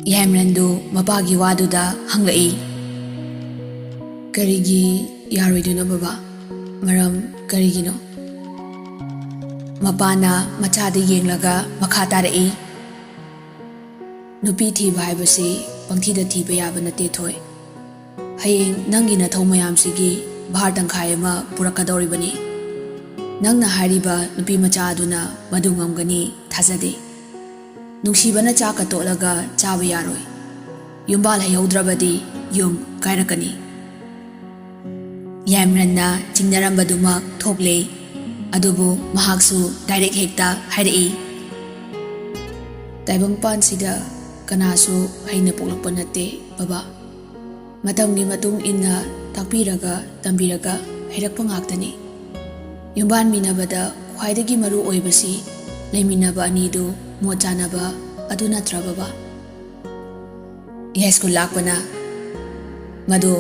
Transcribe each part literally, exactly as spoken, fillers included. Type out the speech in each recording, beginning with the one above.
ꯌꯥꯏꯃꯔꯟꯗꯨ ꯃꯄꯥꯒꯤ ꯋꯥꯗꯨꯗ ꯍꯪꯂꯛꯏ꯫ "ꯀꯔꯤꯒꯤ ꯌꯥꯔꯣꯏꯗꯣꯏꯅꯣ ꯕꯕꯥ? ꯃꯔꯝ ꯀꯔꯤꯒꯤꯅꯣ?" ꯃꯄꯥꯅ ꯃꯆꯥꯗ ꯌꯦꯡꯂꯒ ꯃꯈꯥ ꯇꯥꯔꯛꯏ꯫ "ꯅꯨꯄꯤ ꯊꯤꯕ ꯍꯥꯏꯕꯁꯤ ꯄꯪꯊꯤꯗ ꯊꯤꯕ ꯌꯥꯕ ꯅꯠꯇꯦ, ꯊꯣꯏ꯫ ꯍꯌꯦꯡ ꯅꯪꯒꯤ ꯅꯊꯧ ꯃꯌꯥꯝꯁꯤꯒꯤ ꯚꯥꯔ ꯇꯪꯈꯥꯏ ꯑꯃ ꯄꯨꯔꯛꯀꯗꯧꯔꯤꯕꯅꯤ꯫ ꯅꯪꯅ ꯍꯥꯏꯔꯤꯕ ꯅꯨꯄꯤ ꯃꯆꯥ ꯑꯗꯨꯅ ꯃꯗꯨ ꯉꯝꯒꯅꯤ ꯊꯥꯖꯗꯦ꯫ ꯅꯨꯡꯁꯤꯕꯅ ꯆꯥꯛꯀ ꯇꯣꯠꯂꯒ ꯆꯥꯕ ꯌꯥꯔꯣꯏ꯫ ꯌꯨꯝꯕꯥꯜ ꯍꯩꯍꯧꯗ꯭ꯔꯕꯗꯤ ꯌꯨꯝ ꯀꯥꯏꯔꯛꯀꯅꯤ꯫" ꯌꯥꯏꯃꯔꯟꯅ ꯆꯤꯡꯅꯔꯝꯕꯗꯨꯃꯛ ꯊꯣꯛꯂꯦ꯫ ꯑꯗꯨꯕꯨ ꯃꯍꯥꯛꯁꯨ ꯗꯥꯏꯔꯦꯛ ꯍꯦꯛꯇ ꯍꯥꯏꯔꯛꯏ꯫ "ꯇꯥꯏꯕꯪꯄꯥꯟꯁꯤꯗ ꯀꯅꯥꯁꯨ ꯍꯩꯅ ꯄꯣꯛꯂꯛꯄ ꯅꯠꯇꯦ, ꯕꯕꯥ꯫ ꯃꯇꯝꯒꯤ ꯃꯇꯨꯡ ꯏꯟꯅ ꯇꯥꯛꯄꯤꯔꯒ ꯇꯝꯕꯤꯔꯒ ꯍꯩꯔꯛꯄ ꯉꯥꯛꯇꯅꯤ꯫ ꯌꯨꯝꯕꯥꯟꯃꯤꯟꯅꯕꯗ ꯈ꯭ꯋꯥꯏꯗꯒꯤ ꯃꯔꯨ ꯑꯣꯏꯕꯁꯤ ꯂꯩꯃꯤꯟꯅꯕ ꯑꯅꯤꯗꯨ ꯃꯣꯠ ꯆꯥꯅꯕ ꯑꯗꯨ ꯅꯠꯇ꯭ꯔꯥ, ꯕꯕꯥ?" ꯌꯥꯏꯁ꯭ꯀꯨꯜ ꯂꯥꯛꯄꯅ, "ꯃꯗꯨ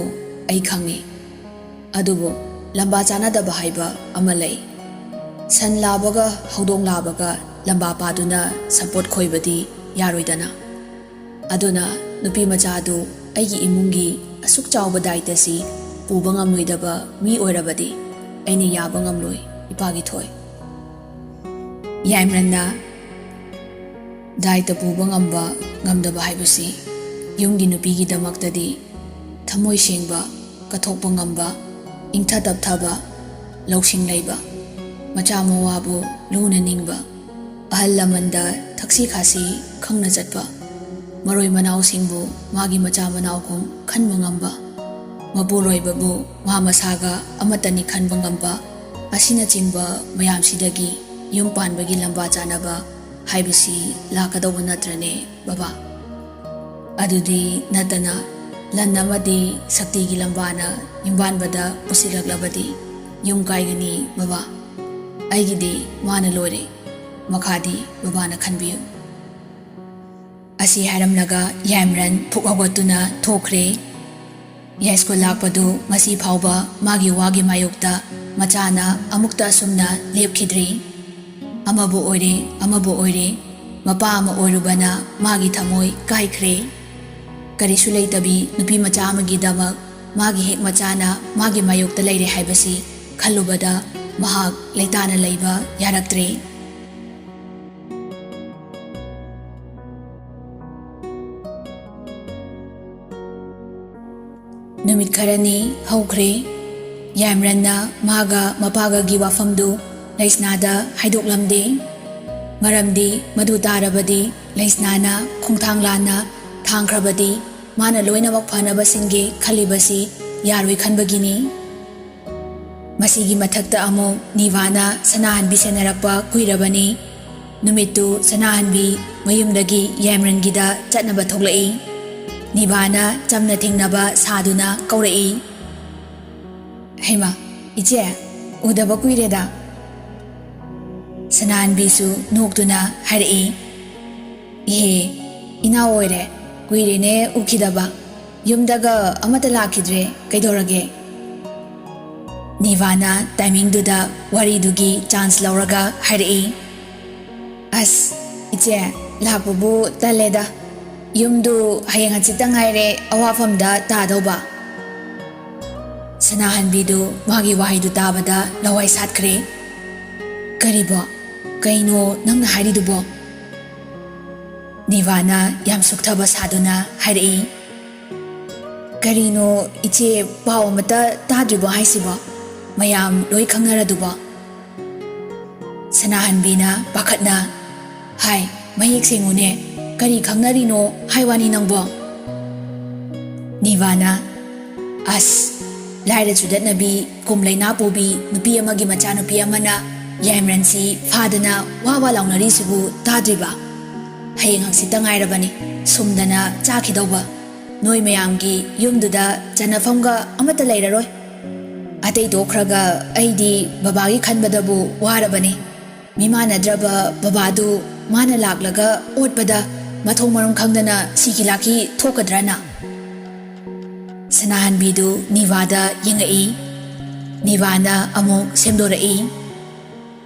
ꯑꯩ ꯈꯪꯏ꯫ ꯑꯗꯨꯕꯨ ꯂꯝꯕꯥ ꯆꯥꯅꯗꯕ ꯍꯥꯏꯕ ꯑꯃ ꯂꯩ꯫ ꯁꯟ ꯂꯥꯕꯒ ꯍꯧꯗꯣꯡ ꯂꯥꯕꯒ ꯂꯝꯕꯥ ꯄꯥꯗꯨꯅ ꯁꯝꯄꯣꯠ ꯈꯣꯏꯕꯗꯤ ꯌꯥꯔꯣꯏꯗꯅ꯫ ꯑꯗꯨꯅ ꯅꯨꯄꯤ ꯃꯆꯥꯗꯨ ꯑꯩꯒꯤ ꯏꯃꯨꯡꯒꯤ ꯑꯁꯨꯛ ꯆꯥꯎꯕ ꯗꯥꯏꯇꯁꯤ ꯄꯨꯕ ꯉꯝꯂꯣꯏꯗꯕ ꯃꯤ ꯑꯣꯏꯔꯕꯗꯤ ꯑꯩꯅ ꯌꯥꯕ ꯉꯝꯂꯣꯏ, ꯏꯄꯥꯒꯤ ꯊꯣꯏ꯫" ꯌꯥꯏꯃꯔꯟꯅ, "ꯗꯥꯏꯇ ꯄꯨꯕ ꯉꯝꯕ ꯉꯝꯗꯕ ꯍꯥꯏꯕꯁꯤ ꯌꯨꯝꯒꯤ ꯅꯨꯄꯤꯒꯤꯗꯃꯛꯇꯗꯤ ꯊꯃꯣꯏ ꯁꯦꯡꯕ, ꯀꯠꯊꯣꯛꯄ ꯉꯝꯕ, ꯏꯪꯊ ꯇꯞꯊꯕ, ꯂꯧꯁꯤꯡ ꯂꯩꯕ, ꯃꯆꯥ ꯃꯋꯥꯕꯨ ꯂꯨꯅ ꯅꯤꯡꯕ, ꯑꯍꯜ ꯂꯃꯟꯗ ꯊꯛꯁꯤ ꯈꯥꯁꯤ ꯈꯪꯅ ꯆꯠꯄ, ꯃꯔꯣꯏ ꯃꯅꯥꯎꯁꯤꯡꯕꯨ ꯃꯥꯒꯤ ꯃꯆꯥ ꯃꯅꯥꯎꯒꯨꯝ ꯈꯟꯕ ꯉꯝꯕ, ꯃꯄꯨꯔꯣꯏꯕꯕꯨ ꯃꯥ ꯃꯁꯥꯒ ꯑꯃꯠꯇꯅꯤ ꯈꯟꯕ ꯉꯝꯕ, ꯑꯁꯤꯅꯆꯤꯡꯕ ꯃꯌꯥꯝꯁꯤꯗꯒꯤ ꯌꯨꯝ ꯄꯥꯟꯕꯒꯤ ꯂꯝꯕꯥ ꯆꯥꯅꯕ ꯍꯥꯏꯕꯁꯤ ꯂꯥꯛꯀꯗꯧꯕ ꯅꯠꯇ꯭ꯔꯅꯦ, ꯕꯕꯥ? ꯑꯗꯨꯗꯤ ꯅꯠꯇꯅ ꯂꯟ ꯑꯃꯗꯤ ꯁꯛꯇꯤꯒꯤ ꯂꯝꯕꯥꯅ ꯌꯨꯝꯕꯥꯟꯕꯗ ꯄꯨꯁꯤꯜꯂꯛꯂꯕꯗꯤ ꯌꯨꯝ ꯀꯥꯏꯒꯅꯤ, ꯕꯕꯥ꯫ ꯑꯩꯒꯤꯗꯤ ꯃꯥꯅ ꯂꯣꯏꯔꯦ꯫ ꯃꯈꯥꯗꯤ ꯕꯕꯥꯅ ꯈꯟꯕꯤꯌꯨ꯫" ꯑꯁꯤ ꯍꯥꯏꯔꯝꯂꯒ ꯌꯥꯏꯃꯔꯟ ꯐꯨꯛ ꯍꯧꯒꯠꯇꯨꯅ ꯊꯣꯛꯈ꯭ꯔꯦ꯫ ꯌꯥꯏꯁ꯭ꯀꯨꯜ ꯂꯥꯛꯄꯗꯨ ꯉꯁꯤ ꯐꯥꯎꯕ ꯃꯥꯒꯤ ꯋꯥꯒꯤ ꯃꯥꯌꯣꯛꯇ ꯃꯆꯥꯅ ꯑꯃꯨꯛꯇ ꯑꯁꯨꯝꯅ ꯂꯦꯞꯈꯤꯗ꯭ꯔꯤ꯫ ꯑꯃꯕꯨ ꯑꯣꯏꯔꯦ, ꯑꯃꯕꯨ ꯑꯣꯏꯔꯦ, ꯃꯄꯥ ꯑꯃ ꯑꯣꯏꯔꯨꯕꯅ ꯃꯥꯒꯤ ꯊꯃꯣꯏ ꯀꯥꯏꯈ꯭ꯔꯦ꯫ ꯀꯔꯤꯁꯨ ꯂꯩꯇꯕꯤ ꯅꯨꯄꯤ ꯃꯆꯥ ꯑꯃꯒꯤꯗꯃꯛ ꯃꯥꯒꯤ ꯍꯦꯛ ꯃꯆꯥꯅ ꯃꯥꯒꯤ ꯃꯥꯌꯣꯛꯇ ꯂꯩꯔꯦ ꯍꯥꯏꯕꯁꯤ ꯈꯜꯂꯨꯕꯗ ꯃꯍꯥꯛ ꯂꯩꯇꯥꯅ ꯂꯩꯕ ꯌꯥꯔꯛꯇ꯭ꯔꯦ꯫ ꯅꯨꯃꯤꯠ ꯈꯔꯅꯤ ꯍꯧꯈ꯭ꯔꯦ꯫ ꯌꯥꯏꯃꯔꯟꯅ ꯃꯥꯒ ꯃꯄꯥꯒꯒꯤ ꯋꯥꯐꯝꯗꯨ ꯂꯩꯁꯅꯥꯗ ꯍꯥꯏꯗꯣꯛꯂꯝꯗꯦ꯫ ꯃꯔꯝꯗꯤ ꯃꯗꯨ ꯇꯥꯔꯕꯗꯤ ꯂꯩꯁꯅꯥꯅ ꯈꯣꯡꯊꯥꯡ ꯂꯥꯟꯅ ꯊꯥꯡꯈ꯭ꯔꯕꯗꯤ ꯃꯥꯅ ꯂꯣꯏꯅꯃꯛ ꯐꯅꯕ ꯁꯤꯟꯒꯦ ꯈꯜꯂꯤꯕꯁꯤ ꯌꯥꯔꯣꯏ ꯈꯟꯕꯒꯤꯅꯤ꯫ ꯃꯁꯤꯒꯤ ꯃꯊꯛꯇ ꯑꯃꯨꯛ ꯅꯤꯚꯥꯅ ꯁꯅꯥꯍꯟꯕꯤ ꯁꯦꯟꯅꯔꯛꯄ ꯀꯨꯏꯔꯕꯅꯤ꯫ ꯅꯨꯃꯤꯠꯇꯨ ꯁꯅꯥꯍꯟꯕꯤ ꯃꯌꯨꯝꯗꯒꯤ ꯌꯥꯏꯃꯔꯟꯒꯤꯗ ꯆꯠꯅꯕ ꯊꯣꯛꯂꯛꯏ꯫ ꯅꯤꯚꯥꯅ ꯆꯝꯅ ꯊꯦꯡꯅꯕ ꯁꯥꯗꯨꯅ ꯀꯧꯔꯛꯏ꯫ "ꯍꯩꯃꯥ, ꯏꯆꯦ, ꯎꯗꯕ ꯀꯨꯏꯔꯦꯗ꯫" ꯁꯅꯥꯍꯟꯕꯤꯁꯨ ꯅꯣꯛꯇꯨꯅ ꯍꯥꯏꯔꯛꯏ꯫ "ꯏꯍꯦ, ꯏꯅꯥꯎ ꯑꯣꯏꯔꯦ, ꯀꯨꯏꯔꯦꯅꯦ ꯎꯈꯤꯗꯕ꯫ ꯌꯨꯝꯗꯒ ꯑꯃꯠꯇ ꯂꯥꯛꯈꯤꯗ꯭ꯔꯦ, ꯀꯩꯗꯧꯔꯒꯦ?" ꯅꯤꯚꯥꯅ ꯇꯥꯏꯃꯤꯡꯗꯨꯗ ꯋꯥꯔꯤꯗꯨꯒꯤ ꯆꯥꯟꯁ ꯂꯧꯔꯒ ꯍꯥꯏꯔꯛꯏ꯫ "ꯑꯁ, ꯏꯆꯦ, ꯂꯥꯛꯄꯕꯨ ꯇꯜꯂꯦꯗ꯫ ꯌꯨꯝꯗꯨ ꯍꯌꯦꯡ ꯍꯪꯆꯤꯠꯇ ꯉꯥꯏꯔꯦ ꯑꯋꯥꯐꯝꯗ ꯇꯥꯗꯧꯕ꯫" ꯁꯅꯥꯍꯟꯕꯤꯗꯨ ꯃꯥꯒꯤ ꯋꯥꯍꯩꯗꯨ ꯇꯥꯕꯗ ꯂꯋꯥꯏ ꯁꯥꯠꯈ꯭ꯔꯦ꯫ "ꯀꯔꯤꯕꯣ? ꯀꯩꯅꯣ ꯅꯪꯅ ꯍꯥꯏꯔꯤꯗꯨꯕꯣ?" ꯅꯤꯚꯥꯅ ꯌꯥꯝ ꯁꯨꯛꯊꯕ ꯁꯥꯗꯨꯅ ꯍꯥꯏꯔꯛꯏ꯫ "ꯀꯔꯤꯅꯣ ꯏꯆꯦ, ꯄꯥꯎ ꯑꯃꯠꯇ ꯇꯥꯗ꯭ꯔꯤꯕꯣ ꯍꯥꯏꯁꯤꯕꯣ? ꯃꯌꯥꯝ ꯂꯣꯏ ꯈꯪꯅꯔꯗꯨꯕꯣ?" ꯁꯅꯥꯍꯟꯕꯤꯅ ꯄꯥꯈꯠꯅ, "ꯍꯥꯏ, ꯃꯌꯦꯛ ꯁꯦꯡꯉꯨꯅꯦ, ꯀꯔꯤ ꯈꯪꯅꯔꯤꯅꯣ ꯍꯥꯏ ꯋꯥꯅꯤ ꯅꯪꯕꯣ?" ꯅꯤꯚꯥꯅ, "ꯑꯁ, ꯂꯥꯏꯔ ꯆꯨꯗꯠꯅꯕꯤ ꯀꯨꯝ ꯂꯩꯅꯥ ꯄꯨꯕꯤ ꯅꯨꯄꯤ ꯑꯃꯒꯤ ꯃꯆꯥꯅꯨꯄꯤ ꯑꯃꯅ ꯌꯥꯏꯃꯔꯟꯁꯤ ꯐꯥꯗꯅ ꯋꯥ ꯋꯥ ꯂꯥꯎꯅꯔꯤꯁꯤꯕꯨ ꯇꯥꯗ꯭ꯔꯤꯕ? ꯍꯌꯦꯡ ꯍꯪꯆꯤꯠꯇ ꯉꯥꯏꯔꯕꯅꯤ ꯁꯨꯝꯗꯅ ꯆꯥꯈꯤꯗꯧꯕ꯫ ꯅꯣꯏ ꯃꯌꯥꯝꯒꯤ ꯌꯨꯝꯗꯨꯗ ꯆꯟꯅꯐꯝꯒ ꯑꯃꯠꯇ ꯂꯩꯔꯔꯣꯏ꯫ ꯑꯇꯩ ꯇꯣꯛꯈ꯭ꯔꯒ ꯑꯩꯗꯤ ꯕꯕꯥꯒꯤ ꯈꯟꯕꯗꯕꯨ ꯋꯥꯔꯕꯅꯤ꯫ ꯃꯤꯃꯥꯟꯅꯗ꯭ꯔꯕ ꯕꯕꯥꯗꯨ ꯃꯥꯅ ꯂꯥꯛꯂꯒ ꯑꯣꯠꯄꯗ ꯃꯊꯣꯡ ꯃꯔꯝ ꯈꯪꯗꯅ ꯁꯤꯒꯤ ꯂꯥꯛꯀꯤ ꯊꯣꯛꯀꯗ꯭ꯔꯅ?" ꯁꯅꯥꯍꯟꯕꯤꯗꯨ ꯅꯤꯚꯥꯗ ꯌꯦꯡꯉꯛꯏ꯫ ꯅꯤꯚꯥꯅ ꯑꯃꯨꯛ ꯁꯦꯝꯗꯣꯔꯛꯏ꯫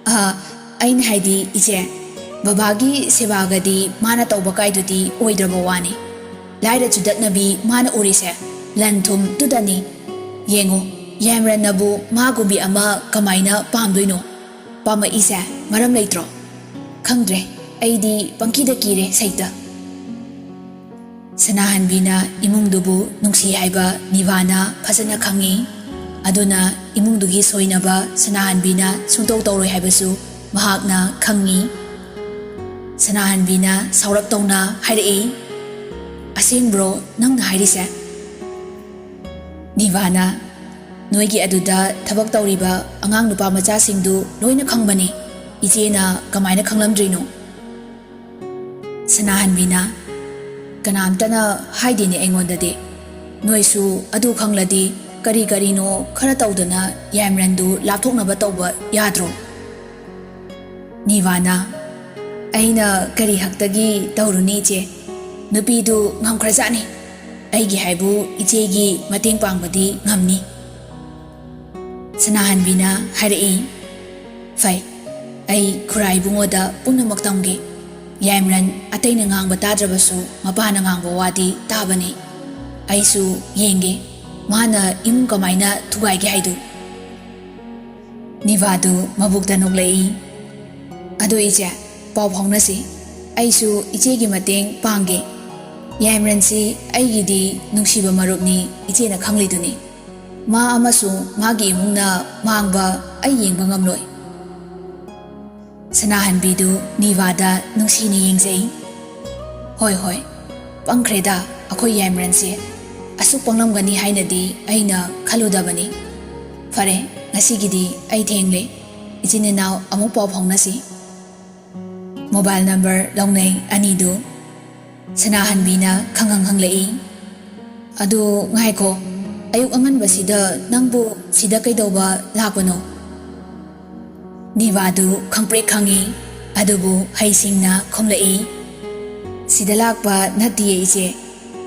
"ꯑ, ꯑꯩꯅ ꯍꯥꯏꯗꯤ, ꯏꯆꯦ, ꯕꯕꯥꯒꯤ ꯁꯦꯕꯥꯒꯗꯤ ꯃꯥꯅ ꯇꯧꯕ ꯀꯥꯏꯗꯨꯗꯤ ꯑꯣꯏꯗ꯭ꯔꯕ ꯋꯥꯅꯤ꯫ ꯂꯥꯏꯔ ꯆꯨꯗꯠꯅꯕꯤ ꯃꯥꯅ ꯎꯔꯤꯁꯦ ꯂꯟ ꯊꯨꯝꯗꯨꯗꯅꯤ꯫ ꯌꯦꯡꯉꯨ, ꯌꯥꯏꯃꯔꯟꯅꯕꯨ ꯃꯥꯒꯨꯝꯕꯤ ꯑꯃ ꯀꯃꯥꯏꯅ ꯄꯥꯝꯗꯣꯏꯅꯣ? ꯄꯥꯝꯃꯛꯏꯁꯦ ꯃꯔꯝ ꯂꯩꯇ꯭ꯔꯣ? ꯈꯪꯗ꯭ꯔꯦ, ꯑꯩꯗꯤ ꯄꯪꯀꯤꯗ ꯀꯤꯔꯦ ꯁꯩꯇ꯫ ꯁꯅꯥꯍꯟꯕꯤꯅ ꯏꯃꯨꯡꯗꯨꯕꯨ ꯅꯨꯡꯁꯤ ꯍꯥꯏꯕ ꯅꯤꯚꯥꯅ ꯐꯖꯅ ꯈꯪꯏ꯫ ꯑꯗꯨꯅ ꯏꯃꯨꯡꯗꯨꯒꯤ ꯁꯣꯏꯅꯕ ꯁꯅꯥꯍꯟꯕꯤꯅ ꯁꯨꯡꯇꯧ ꯇꯧꯔꯣꯏ ꯍꯥꯏꯕꯁꯨ ꯃꯍꯥꯛꯅ ꯈꯪꯏ꯫ ꯁꯅꯥꯍꯟꯕꯤꯅ ꯁꯥꯎꯔꯞ ꯇꯧꯅ ꯍꯥꯏꯔꯛꯏ, "ꯑꯁꯦꯡꯕ꯭ꯔꯣ ꯅꯪꯅ ꯍꯥꯏꯔꯤꯁꯦ?" ꯅꯤꯚꯥꯅ, "ꯅꯣꯏꯒꯤ ꯑꯗꯨꯗ ꯊꯕꯛ ꯇꯧꯔꯤꯕ ꯑꯉꯥꯡ ꯅꯨꯄꯥ ꯃꯆꯥꯁꯤꯡꯗꯨ ꯂꯣꯏꯅ ꯈꯪꯕꯅꯤ꯫ ꯏꯆꯦꯅ ꯀꯃꯥꯏꯅ ꯈꯪꯂꯝꯗ꯭ꯔꯤꯅꯣ?" ꯁꯅꯥꯍꯟꯕꯤꯅ, "ꯀꯅꯥꯝꯇꯅ ꯍꯥꯏꯗꯦꯅꯦ ꯑꯩꯉꯣꯟꯗꯗꯤ꯫ ꯅꯣꯏꯁꯨ ꯑꯗꯨ ꯈꯪꯂꯗꯤ ꯀꯔꯤ ꯀꯔꯤꯅꯣ ꯈꯔ ꯇꯧꯗꯅ ꯌꯥꯏꯃꯔꯟꯗꯨ ꯂꯥꯞꯊꯣꯛꯅꯕ ꯇꯧꯕ ꯌꯥꯗ꯭ꯔꯣ?" ꯅꯤꯚꯥꯅ, "ꯑꯩꯅ ꯀꯔꯤ ꯍꯛꯇꯒꯤ ꯇꯧꯔꯨꯅꯤ ꯏꯆꯦ? ꯅꯨꯄꯤꯗꯨ ꯉꯝꯈ꯭ꯔꯖꯥꯠꯅꯤ꯫ ꯑꯩꯒꯤ ꯍꯥꯏꯕꯨ ꯏꯆꯦꯒꯤ ꯃꯇꯦꯡ ꯄꯥꯡꯕꯗꯤ ꯉꯝꯅꯤ꯫" ꯁꯅꯥꯍꯟꯕꯤꯅ ꯍꯥꯏꯔꯛꯏ, "ꯐꯩ, ꯑꯩ ꯈꯨꯔꯥ ꯏꯕꯨꯡꯉꯣꯗ ꯄꯨꯝꯅꯃꯛ ꯇꯝꯒꯦ꯫ ꯌꯥꯏꯃꯔꯟ ꯑꯇꯩꯅ ꯉꯥꯡꯕ ꯇꯥꯗ꯭ꯔꯕꯁꯨ ꯃꯄꯥꯅ ꯉꯥꯡꯕ ꯋꯥꯗꯤ ꯇꯥꯕꯅꯤ꯫ ꯑꯩꯁꯨ ꯌꯦꯡꯒꯦ ꯃꯥꯅ ꯏꯃꯨꯡ ꯀꯃꯥꯏꯅ ꯊꯨꯒꯥꯏꯒꯦ ꯍꯥꯏꯗꯨ꯫" ꯅꯤꯚꯥꯗꯨ ꯃꯕꯨꯛꯇ ꯅꯣꯛꯂꯛꯏ꯫ "ꯑꯗꯣ ꯏꯆꯦ, ꯄꯥꯎ ꯐꯥꯎꯅꯁꯤ꯫ ꯑꯩꯁꯨ ꯏꯆꯦꯒꯤ ꯃꯇꯦꯡ ꯄꯥꯡꯒꯦ꯫ ꯌꯥꯏꯃꯔꯟꯁꯤ ꯑꯩꯒꯤꯗꯤ ꯅꯨꯡꯁꯤꯕ ꯃꯔꯨꯞꯅꯤ, ꯏꯆꯦꯅ ꯈꯪꯂꯤꯗꯨꯅꯤ꯫ ꯃꯥ ꯑꯃꯁꯨꯡ ꯃꯥꯒꯤ ꯏꯃꯨꯡꯅ ꯃꯥꯡꯕ ꯑꯩ ꯌꯦꯡꯕ ꯉꯝꯂꯣꯏ꯫" ꯁꯅꯥꯍꯟꯕꯤꯗꯨ ꯅꯤꯚꯥꯗ ꯅꯨꯡꯁꯤꯅ ꯌꯦꯡꯖꯩ꯫ "ꯍꯣꯏ, ꯍꯣꯏ, ꯄꯪꯈ꯭ꯔꯦꯗ ꯑꯩꯈꯣꯏ ꯌꯥꯏꯃꯔꯟꯁꯦ꯫ ꯑꯁꯨꯛ ꯄꯪꯂꯝꯒꯅꯤ ꯍꯥꯏꯅꯗꯤ ꯑꯩꯅ ꯈꯜꯂꯨꯗꯕꯅꯤ꯫ ꯐꯔꯦ, ꯉꯁꯤꯒꯤꯗꯤ ꯑꯩ ꯊꯦꯡꯂꯦ꯫ ꯏꯆꯤꯟ ꯏꯅꯥꯎ ꯑꯃꯨꯛ ꯄꯥꯎ ꯐꯥꯎꯅꯁꯤ꯫" ꯃꯣꯕꯥꯏꯜ ꯅꯝꯕꯔ ꯂꯧꯅꯩ ꯑꯅꯤꯗꯨ꯫ ꯁꯅꯥꯍꯟꯕꯤꯅ ꯈꯪꯍꯪ ꯍꯪꯂꯛꯏ, "ꯑꯗꯨ ꯉꯥꯏꯈꯣ, ꯑꯌꯨꯛ ꯑꯉꯟꯕꯁꯤꯗ ꯅꯪꯕꯨ ꯁꯤꯗ ꯀꯩꯗꯧꯕ ꯂꯥꯛꯄꯅꯣ?" ꯅꯤꯚꯥꯗꯨ ꯈꯪꯄ꯭ꯔꯦꯛ ꯈꯪꯉꯤ, ꯑꯗꯨꯕꯨ ꯍꯩꯁꯤꯡꯅ ꯈꯨꯝꯂꯛꯏ, "ꯁꯤꯗ ꯂꯥꯛꯄ ꯅꯠꯇꯤꯌꯦ ꯏꯆꯦ,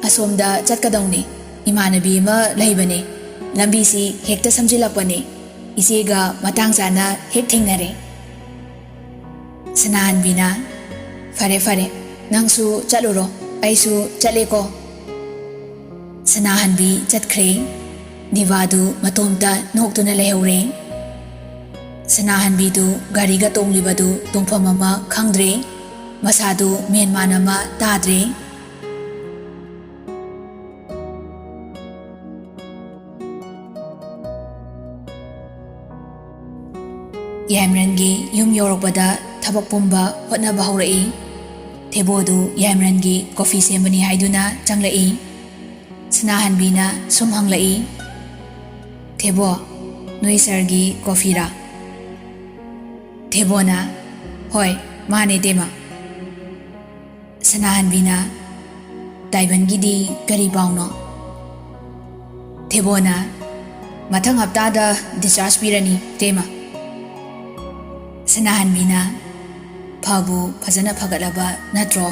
ꯑꯁꯣꯝꯗ ꯆꯠꯀꯗꯧꯅꯤ꯫ ꯏꯃꯥꯟꯅꯕꯤ ꯑꯃ ꯂꯩꯕꯅꯦ, ꯂꯝꯕꯤꯁꯤ ꯍꯦꯛꯇ ꯁꯝꯖꯤꯜꯂꯛꯄꯅꯦ, ꯏꯆꯦꯒ ꯃꯇꯥꯡ ꯆꯥꯅ ꯍꯦꯛ ꯊꯦꯡꯅꯔꯦ꯫" ꯁꯅꯥꯍꯟꯕꯤꯅ, "ꯐꯔꯦ, ꯐꯔꯦ, ꯅꯪꯁꯨ ꯆꯠꯂꯨꯔꯣ, ꯑꯩꯁꯨ ꯆꯠꯂꯦꯀꯣ꯫" ꯁꯅꯥꯍꯟꯕꯤ ꯆꯠꯈ꯭ꯔꯦ꯫ ꯅꯤꯕꯥꯗꯨ ꯃꯇꯣꯝꯇ ꯅꯣꯛꯇꯨꯅ ꯂꯩꯍꯧꯔꯦ꯫ ꯁꯅꯥꯍꯟꯕꯤꯗꯨ ꯒꯥꯔꯤꯒ ꯇꯣꯡꯂꯤꯕꯗꯨ ꯇꯣꯡꯐꯝ ꯑꯃ ꯈꯪꯗ꯭ꯔꯦ꯫ ꯃꯁꯥꯗꯨ ꯃꯦꯟꯃꯥꯟ ꯑꯃ ꯇꯥꯗ꯭ꯔꯦ꯫ ꯌꯥꯏꯃꯔꯟꯒꯤ ꯌꯨꯝ ꯌꯧꯔꯛꯄꯗ ꯊꯕꯛ ꯄꯨꯝꯕ ꯍꯣꯠꯅꯕ ꯍꯧꯔꯛꯏ꯫ ꯊꯦꯕꯣꯗꯨ ꯌꯥꯏꯃꯔꯟꯒꯤ ꯀꯣꯐꯤ ꯁꯦꯝꯕꯅꯤ ꯍꯥꯏꯗꯨꯅ ꯆꯪꯂꯛꯏ꯫ ꯁꯅꯥꯍꯟꯕꯤꯅ ꯁꯨꯝ ꯍꯪꯂꯛꯏ, "ꯊꯦꯕꯣ, ꯅꯣꯏ ꯁꯥꯔꯒꯤ ꯀꯣꯐꯤꯔꯥ?" ꯊꯦꯕꯣꯅ, "ꯍꯣꯏ, ꯃꯥꯅꯦ ꯇꯦꯃ꯫" ꯁꯅꯥꯍꯟꯕꯤꯅ, "ꯗꯥꯏꯕꯟꯒꯤꯗꯤ ꯀꯔꯤ ꯄꯥꯎꯅꯣ?" ꯊꯦꯕꯣꯅ, "ꯃꯊꯪ ꯍꯞꯇꯥꯗ ꯗꯤꯁꯆꯥꯔꯖ ꯄꯤꯔꯅꯤ ꯇꯦꯃ꯫" ꯁꯅꯥꯍꯟꯕꯤꯅ, "ꯐꯕꯨ ꯐꯖꯅ ꯐꯒꯠꯂꯕ ꯅꯠꯇ꯭ꯔꯣ?"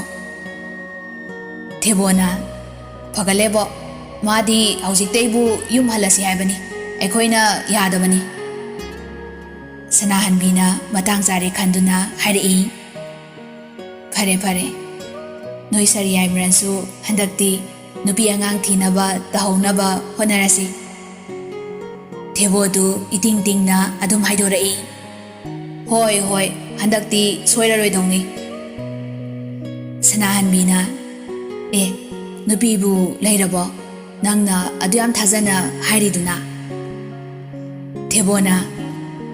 ꯊꯦꯕꯣꯅ, "ꯐꯒꯠꯂꯦꯕꯣ, ꯃꯥꯗꯤ ꯍꯧꯖꯤꯛꯇꯩꯕꯨ ꯌꯨꯝ ꯍꯜꯂꯁꯤ ꯍꯥꯏꯕꯅꯤ, ꯑꯩꯈꯣꯏꯅ ꯌꯥꯗꯕꯅꯤ꯫" ꯁꯅꯥꯍꯟꯕꯤꯅ ꯃꯇꯥꯡ ꯆꯥꯔꯦ ꯈꯟꯗꯨꯅ ꯍꯥꯏꯔꯛꯏ, "ꯐꯔꯦ, ꯐꯔꯦ, ꯅꯣꯏ ꯁꯥꯔ ꯌꯥꯏꯃꯔꯟꯁꯨ ꯍꯟꯗꯛꯇꯤ ꯅꯨꯄꯤ ꯑꯉꯥꯡ ꯊꯤꯅꯕ ꯇꯧꯍꯧꯅꯕ ꯍꯣꯠꯅꯔꯁꯤ꯫" ꯊꯦꯕꯣꯗꯨ ꯏꯇꯤꯡ ꯇꯤꯡꯅ ꯑꯗꯨꯝ ꯍꯥꯏꯗꯣꯔꯛꯏ, "ꯍꯣꯏ, ꯍꯣꯏ, ꯍꯟꯗꯛꯇꯤ ꯁꯣꯏꯔꯔꯣꯏꯗꯧꯅꯤ꯫" ꯁꯅꯥꯍꯟꯕꯤꯅ, "ꯑꯦ, ꯅꯨꯄꯤꯕꯨ ꯂꯩꯔꯕꯣ? ꯅꯪꯅ ꯑꯗꯨ ꯌꯥꯝ ꯊꯥꯖꯅ ꯍꯥꯏꯔꯤꯗꯨꯅ?" ꯊꯦꯕꯣꯅ,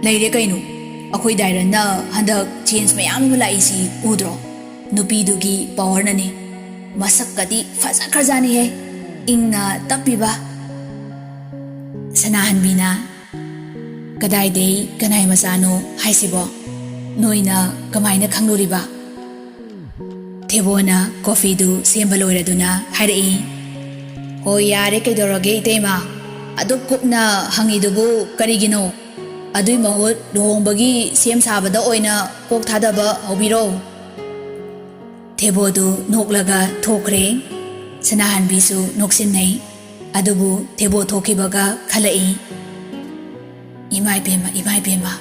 "ꯂꯩꯔꯦ ꯀꯩꯅꯣ, ꯑꯩꯈꯣꯏ ꯗꯥꯏꯔꯟꯅ ꯍꯟꯗꯛ ꯆꯦꯟꯖ ꯃꯌꯥꯝ ꯑꯃ ꯂꯥꯛꯏꯁꯤ ꯎꯗ꯭ꯔꯣ? ꯅꯨꯄꯤꯗꯨꯒꯤ ꯄꯥꯋꯔꯅꯅꯦ꯫ ꯃꯁꯛꯀꯗꯤ ꯐꯖꯈ꯭ꯔꯖꯥꯠꯅꯤꯍꯦ, ꯏꯪꯅ ꯇꯞꯄꯤꯕ꯫" ꯁꯅꯥꯍꯟꯕꯤꯅ, "ꯀꯗꯥꯏꯗꯩ ꯀꯅꯥꯏ ꯃꯆꯥꯅꯣ ꯍꯥꯏꯁꯤꯕꯣ? ꯅꯣꯏꯅ ꯀꯃꯥꯏꯅ ꯈꯪꯂꯨꯔꯤꯕ?" ꯊꯦꯕꯣꯅ ꯀꯣꯐꯤꯗꯨ ꯁꯦꯝꯕ ꯂꯣꯏꯔꯗꯨꯅ ꯍꯥꯏꯔꯛꯏ, "ꯍꯣꯏ, ꯌꯥꯔꯦ, ꯀꯩꯗꯧꯔꯒꯦ ꯏꯇꯩꯃ? ꯑꯗꯨꯛ ꯀꯨꯞꯅ ꯍꯪꯉꯤꯗꯨꯕꯨ ꯀꯔꯤꯒꯤꯅꯣ? ꯑꯗꯨꯏ ꯃꯍꯨꯠ ꯂꯨꯍꯣꯡꯕꯒꯤ ꯁꯦꯝ ꯁꯥꯕꯗ ꯑꯣꯏꯅ ꯀꯣꯛ ꯊꯥꯗꯕ ꯍꯧꯕꯤꯔꯣ꯫" ꯊꯦꯕꯣꯗꯨ ꯅꯣꯛꯂꯒ ꯊꯣꯛꯈ꯭ꯔꯦ꯫ ꯁꯅꯥꯍꯟꯕꯤꯁꯨ ꯅꯣꯛꯁꯤꯟꯅꯩ꯫ ꯑꯗꯨꯕꯨ ꯊꯦꯕꯣ ꯊꯣꯛꯈꯤꯕꯒ ꯈꯜꯂꯛꯏ, "ꯏꯃꯥ ꯏꯕꯦꯝꯃ, ꯏꯃꯥ ꯏꯕꯦꯝꯃ,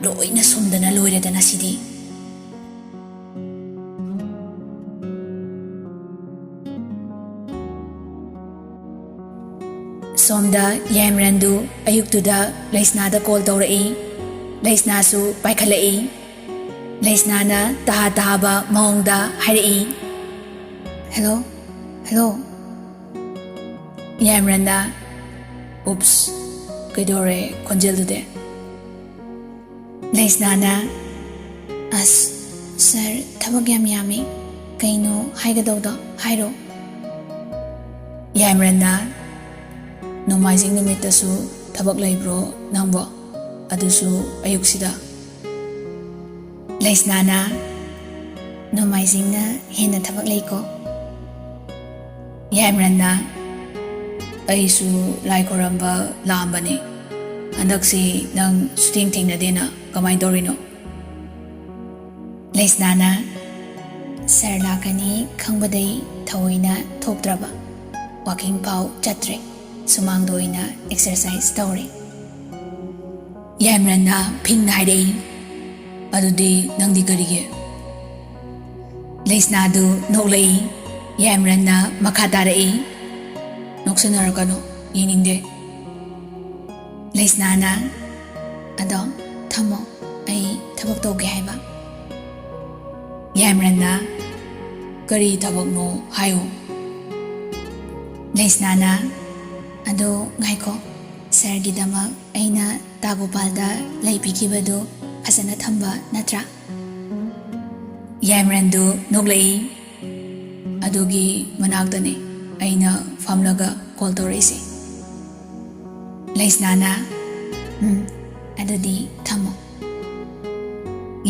ꯂꯣꯏꯅ ꯁꯨꯝꯗꯅ ꯂꯣꯏꯔꯦꯗꯅ ꯁꯤꯗꯤ꯫" ꯁꯣꯝꯗ ꯌꯥꯏꯃꯔꯟꯗꯨ ꯑꯌꯨꯛꯇꯨꯗ ꯂꯩꯁꯅꯥꯗ ꯀꯣꯜ ꯇꯧꯔꯛꯏ꯫ ꯂꯩꯁꯅꯥꯁꯨ ꯄꯥꯏꯈꯠꯂꯛꯏ꯫ ꯂꯩꯁꯅꯥꯅ ꯇꯍꯥ ꯇꯍꯥꯕ ꯃꯑꯣꯡꯗ ꯍꯥꯏꯔꯛꯏ, "ꯍꯦꯜꯂꯣ, ꯍꯦꯜꯂꯣ꯫" ꯌꯥꯏꯃꯔꯟꯅ, "ꯎꯞꯁ, ꯀꯩꯗꯧꯔꯦ ꯈꯣꯟꯖꯦꯜꯗꯨꯗꯤ?" ꯂꯩꯁꯅꯥꯅ, "ꯑꯁ, ꯁꯥꯔ, ꯊꯕꯛ ꯌꯥꯝ ꯌꯥꯝꯃꯤ꯫ ꯀꯩꯅꯣ ꯍꯥꯏꯒꯗꯧꯗꯣ ꯍꯥꯏꯔꯣ꯫" ꯌꯥꯏꯃꯔꯟꯅ, "ꯅꯣꯡꯃꯥꯏꯖꯤꯡ ꯅꯨꯃꯤꯠꯇꯁꯨ ꯊꯕꯛ ꯂꯩꯕ꯭ꯔꯣ ꯅꯪꯕꯣ? ꯑꯗꯨꯁꯨ ꯑꯌꯨꯛꯁꯤꯗ?" ꯂꯩꯁꯅꯥꯅ, "ꯅꯣꯡꯃꯥꯏꯖꯤꯡꯅ ꯍꯦꯟꯅ ꯊꯕꯛ ꯂꯩꯀꯣ꯫" ꯌꯥꯏꯃꯔꯟꯅ, "ꯑꯩꯁꯨ ꯂꯥꯏ ꯈꯣꯏꯔꯝꯕ ꯂꯥꯛꯑꯝꯕꯅꯤ꯫ ꯍꯟꯗꯛꯁꯤ ꯅꯪ ꯁꯨꯇꯦꯡ ꯊꯦꯡꯅꯗꯦꯅ, ꯀꯃꯥꯏꯅ ꯇꯧꯔꯤꯅꯣ?" ꯂꯩꯁꯅꯥꯅ, "ꯁꯥꯔ ꯂꯥꯛꯀꯅꯤ ꯈꯪꯕꯗꯩ ꯊꯑꯣꯏꯅ ꯊꯣꯛꯇ꯭ꯔꯕ꯫ ꯋꯥꯀꯤꯡ ꯐꯥꯎ ꯆꯠꯇ꯭ꯔꯦ꯫ ꯁꯨꯃꯥꯡꯗ ꯑꯣꯏꯅ ꯑꯦꯛꯁꯔꯁꯥꯏꯁ ꯇꯧꯔꯦ꯫" ꯌꯥꯏꯃꯔꯟꯅ ꯐꯤꯡꯅ ꯍꯥꯏꯔꯛꯏ, "ꯑꯗꯨꯗꯤ ꯅꯪꯗꯤ ꯀꯔꯤꯒꯤ?" ꯂꯩꯁꯅꯥꯗꯨ ꯅꯣꯛꯂꯛꯏ꯫ ꯌꯥꯏꯃꯔꯟꯅ ꯃꯈꯥ ꯇꯥꯔꯛꯏ, "ꯅꯣꯛꯁꯟꯅꯔꯛꯀꯅꯨ, ꯌꯦꯡꯅꯤꯡꯗꯦ꯫" ꯂꯩꯁꯅꯥꯅ, "ꯑꯗꯣ ꯊꯝꯃꯣ, ꯑꯩ ꯊꯕꯛ ꯇꯧꯒꯦ ꯍꯥꯏꯕ꯫" ꯌꯥꯏꯃꯔꯟꯅ, "ꯀꯔꯤ ꯊꯕꯛꯅꯣ ꯍꯥꯏꯌꯨ꯫" ꯂꯩꯁꯅꯥꯅ, "ꯑꯗꯣ ꯉꯥꯏꯈꯣ, ꯁꯥꯔꯒꯤꯗꯃꯛ ꯑꯩꯅ ꯇꯥꯒꯣꯄꯥꯜꯗ ꯂꯩ ꯄꯤꯈꯤꯕꯗꯨ ꯐꯖꯅ ꯊꯝꯕ ꯅꯠꯇ꯭ꯔꯥ?" ꯌꯥꯏꯃꯔꯟꯗꯨ ꯅꯣꯛꯂꯛꯏ꯫ "ꯑꯗꯨꯒꯤ ꯃꯅꯥꯛꯇꯅꯦ ꯑꯩꯅ ꯐꯝꯂꯒ ꯀꯣꯜ ꯇꯧꯔꯛꯏꯁꯦ꯫" ꯂꯩꯁꯅꯥꯅ, "ꯎꯝ, ꯑꯗꯨꯗꯤ ꯊꯝꯃꯣ꯫"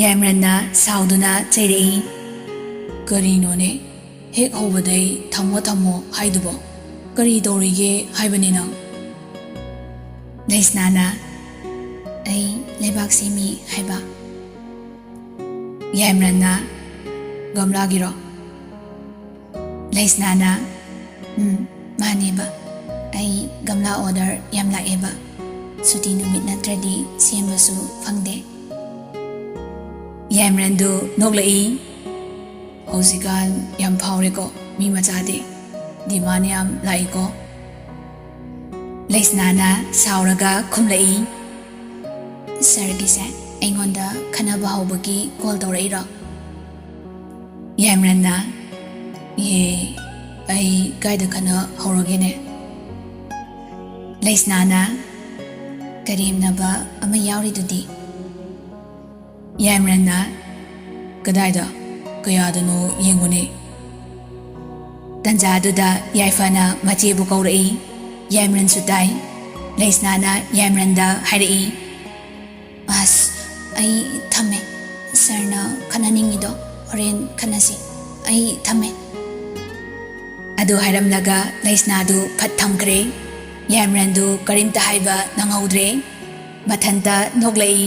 ꯌꯥꯏꯃꯔꯟꯅ ꯁꯥꯎꯗꯨꯅ ꯆꯩꯔꯛꯏ, "ꯀꯔꯤꯅꯣꯅꯦ, ꯍꯦꯛ ꯍꯧꯕꯗꯩ ꯊꯝꯃꯣ ꯊꯝꯃꯣ ꯍꯥꯏꯗꯨꯕꯣ? ꯀꯔꯤ ꯇꯧꯔꯤꯒꯦ ꯍꯥꯏꯕꯅꯤ ꯅꯪ?" ꯂꯩꯁꯅꯥꯅ, "ꯑꯩ ꯂꯩꯕꯥꯛ ꯁꯦꯝꯃꯤ ꯍꯥꯏꯕ꯫" ꯌꯥꯏꯃꯔꯟꯅ, "ꯒꯝꯂꯥꯒꯤꯔꯣ?" ꯂꯩꯁꯅꯥꯅ, "ꯎꯝ, ꯃꯥꯅꯦꯕ꯫ ꯑꯩ ꯒꯝꯂꯥ ꯑꯣꯔꯗꯔ ꯌꯥꯝ ꯂꯥꯛꯑꯦꯕ꯫ ꯁꯨꯇꯤ ꯅꯨꯃꯤꯠ ꯅꯠꯇ꯭ꯔꯗꯤ ꯁꯦꯝꯕꯁꯨ ꯐꯪꯗꯦ꯫" ꯌꯥꯏꯃꯔꯟꯗꯨ ꯅꯣꯛꯂꯛꯏ꯫ "ꯍꯧꯖꯤꯛꯀꯥꯟ ꯌꯥꯝ ꯐꯥꯎꯔꯦꯀꯣ ꯃꯤ ꯃꯆꯥꯗꯤ, ꯗꯤꯃꯥꯟ ꯌꯥꯝ ꯂꯥꯛꯏꯀꯣ꯫" ꯂꯩꯁꯅꯥꯅ ꯁꯥꯎꯔꯒ ꯈꯨꯝꯂꯛꯏ, "ꯁꯥꯔꯒꯤꯁꯦ ꯑꯩꯉꯣꯟꯗ ꯈꯠꯅꯕ ꯍꯧꯕꯒꯤ ꯀꯣꯜ ꯇꯧꯔꯛꯏꯔꯣ?" ꯌꯥꯏꯃꯔꯟꯅ, "ꯌꯦ, ꯑꯩ ꯀꯥꯏꯗ ꯈꯠꯅ ꯍꯧꯔꯒꯦꯅꯦ?" ꯂꯩꯁꯅꯥꯅ, "ꯀꯔꯦꯝꯅꯕ ꯑꯃ ꯌꯥꯎꯔꯤꯗꯨꯗꯤ?" ꯌꯥꯏꯃꯔꯟꯅ, "ꯀꯗꯥꯏꯗ? ꯀꯌꯥꯗꯅꯣ ꯌꯦꯡꯉꯨꯅꯦ?" ꯇꯟꯖꯥꯗꯨꯗ ꯌꯥꯏꯐꯅ ꯃꯆꯦꯕꯨ ꯀꯧꯔꯛꯏ꯫ ꯌꯥꯏꯃꯔꯟꯁꯨ ꯇꯥꯏ꯫ ꯂꯩꯁꯅꯥꯅ ꯌꯥꯏꯃꯔꯟꯗ ꯍꯥꯏꯔꯛꯏ, "ꯑꯁ, ꯑꯩ ꯊꯝꯃꯦ꯫ ꯁꯥꯔꯅ ꯈꯠꯅꯅꯤꯡꯉꯤꯗꯣ ꯍꯣꯔꯦꯟ ꯈꯠꯅꯁꯤ꯫ ꯑꯩ ꯊꯝꯃꯦ꯫" ꯑꯗꯨ ꯍꯥꯏꯔꯝꯂꯒ ꯂꯩꯁꯅꯥꯗꯨ ꯐꯠ ꯊꯝꯈ꯭ꯔꯦ꯫ ꯌꯥꯏꯃꯔꯟꯗꯨ ꯀꯔꯤꯝꯇ ꯍꯥꯏꯕ ꯅꯪꯍꯧꯗ꯭ꯔꯦ꯫ ꯃꯊꯟꯇ ꯅꯣꯛꯂꯛꯏ꯫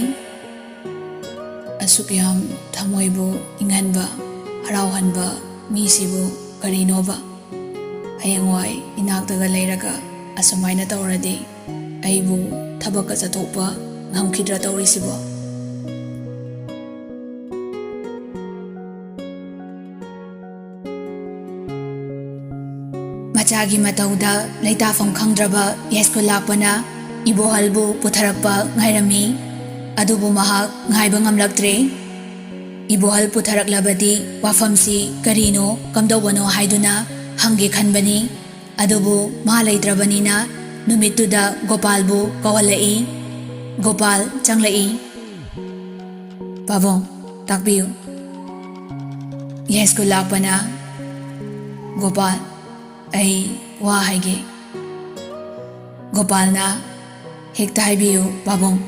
ꯑꯁꯨꯛ ꯌꯥꯝ ꯊꯃꯣꯏꯕꯨ ꯏꯪꯍꯟꯕ, ꯍꯔꯥꯎꯍꯟꯕ ꯃꯤꯁꯤꯕꯨ ꯀꯔꯤꯅꯣꯕ? ꯍꯌꯦꯡꯋꯥꯏ ꯏꯅꯥꯛꯇꯒ ꯂꯩꯔꯒ ꯑꯁꯨꯃꯥꯏꯅ ꯇꯧꯔꯗꯤ ꯑꯩꯕꯨ ꯊꯕꯛꯀ ꯆꯠꯊꯣꯛꯄ ꯉꯝꯈꯤꯗ꯭ꯔꯥ ꯇꯧꯔꯤꯁꯤꯕꯣ? ꯃꯆꯥꯒꯤ ꯃꯇꯧꯗ ꯂꯩꯇꯥꯐꯝ ꯈꯪꯗ꯭ꯔꯕ ꯌꯥꯏꯁ꯭ꯀꯨꯜ ꯂꯥꯛꯄꯅ ꯏꯕꯣꯍꯜꯕꯨ ꯄꯨꯊꯔꯛꯄ ꯉꯥꯏꯔꯝꯃꯤ꯫ ꯑꯗꯨꯕꯨ ꯃꯍꯥꯛ ꯉꯥꯏꯕ ꯉꯝꯂꯛꯇ꯭ꯔꯦ꯫ ꯏꯕꯣꯍꯜ ꯄꯨꯊꯔꯛꯂꯕꯗꯤ ꯋꯥꯐꯝꯁꯤ ꯀꯔꯤꯅꯣ, ꯀꯝꯗꯧꯕꯅꯣ ꯍꯥꯏꯗꯨꯅ ꯍꯪꯒꯦ ꯈꯟꯕꯅꯤ꯫ ꯑꯗꯨꯕꯨ ꯃꯥ ꯂꯩꯇ꯭ꯔꯕꯅꯤꯅ ꯅꯨꯃꯤꯠꯇꯨꯗ ꯒꯣꯄꯥꯜꯕꯨ ꯀꯧꯍꯜꯂꯛꯏ꯫ ꯒꯣꯄꯥꯜ ꯆꯪꯂꯛꯏ꯫ "ꯄꯥꯕꯨꯡ, ꯇꯥꯛꯄꯤꯌꯨ꯫" ꯌꯥꯏꯁ꯭ꯀꯨꯜ ꯂꯥꯛꯄꯅ, "ꯒꯣꯄꯥꯜ, ꯑꯩ ꯋꯥ ꯍꯥꯏꯒꯦ꯫" ꯒꯣꯄꯥꯜꯅ, "ꯍꯦꯛꯇ ꯍꯥꯏꯕꯤꯌꯨ ꯄꯥꯕꯨꯡ꯫"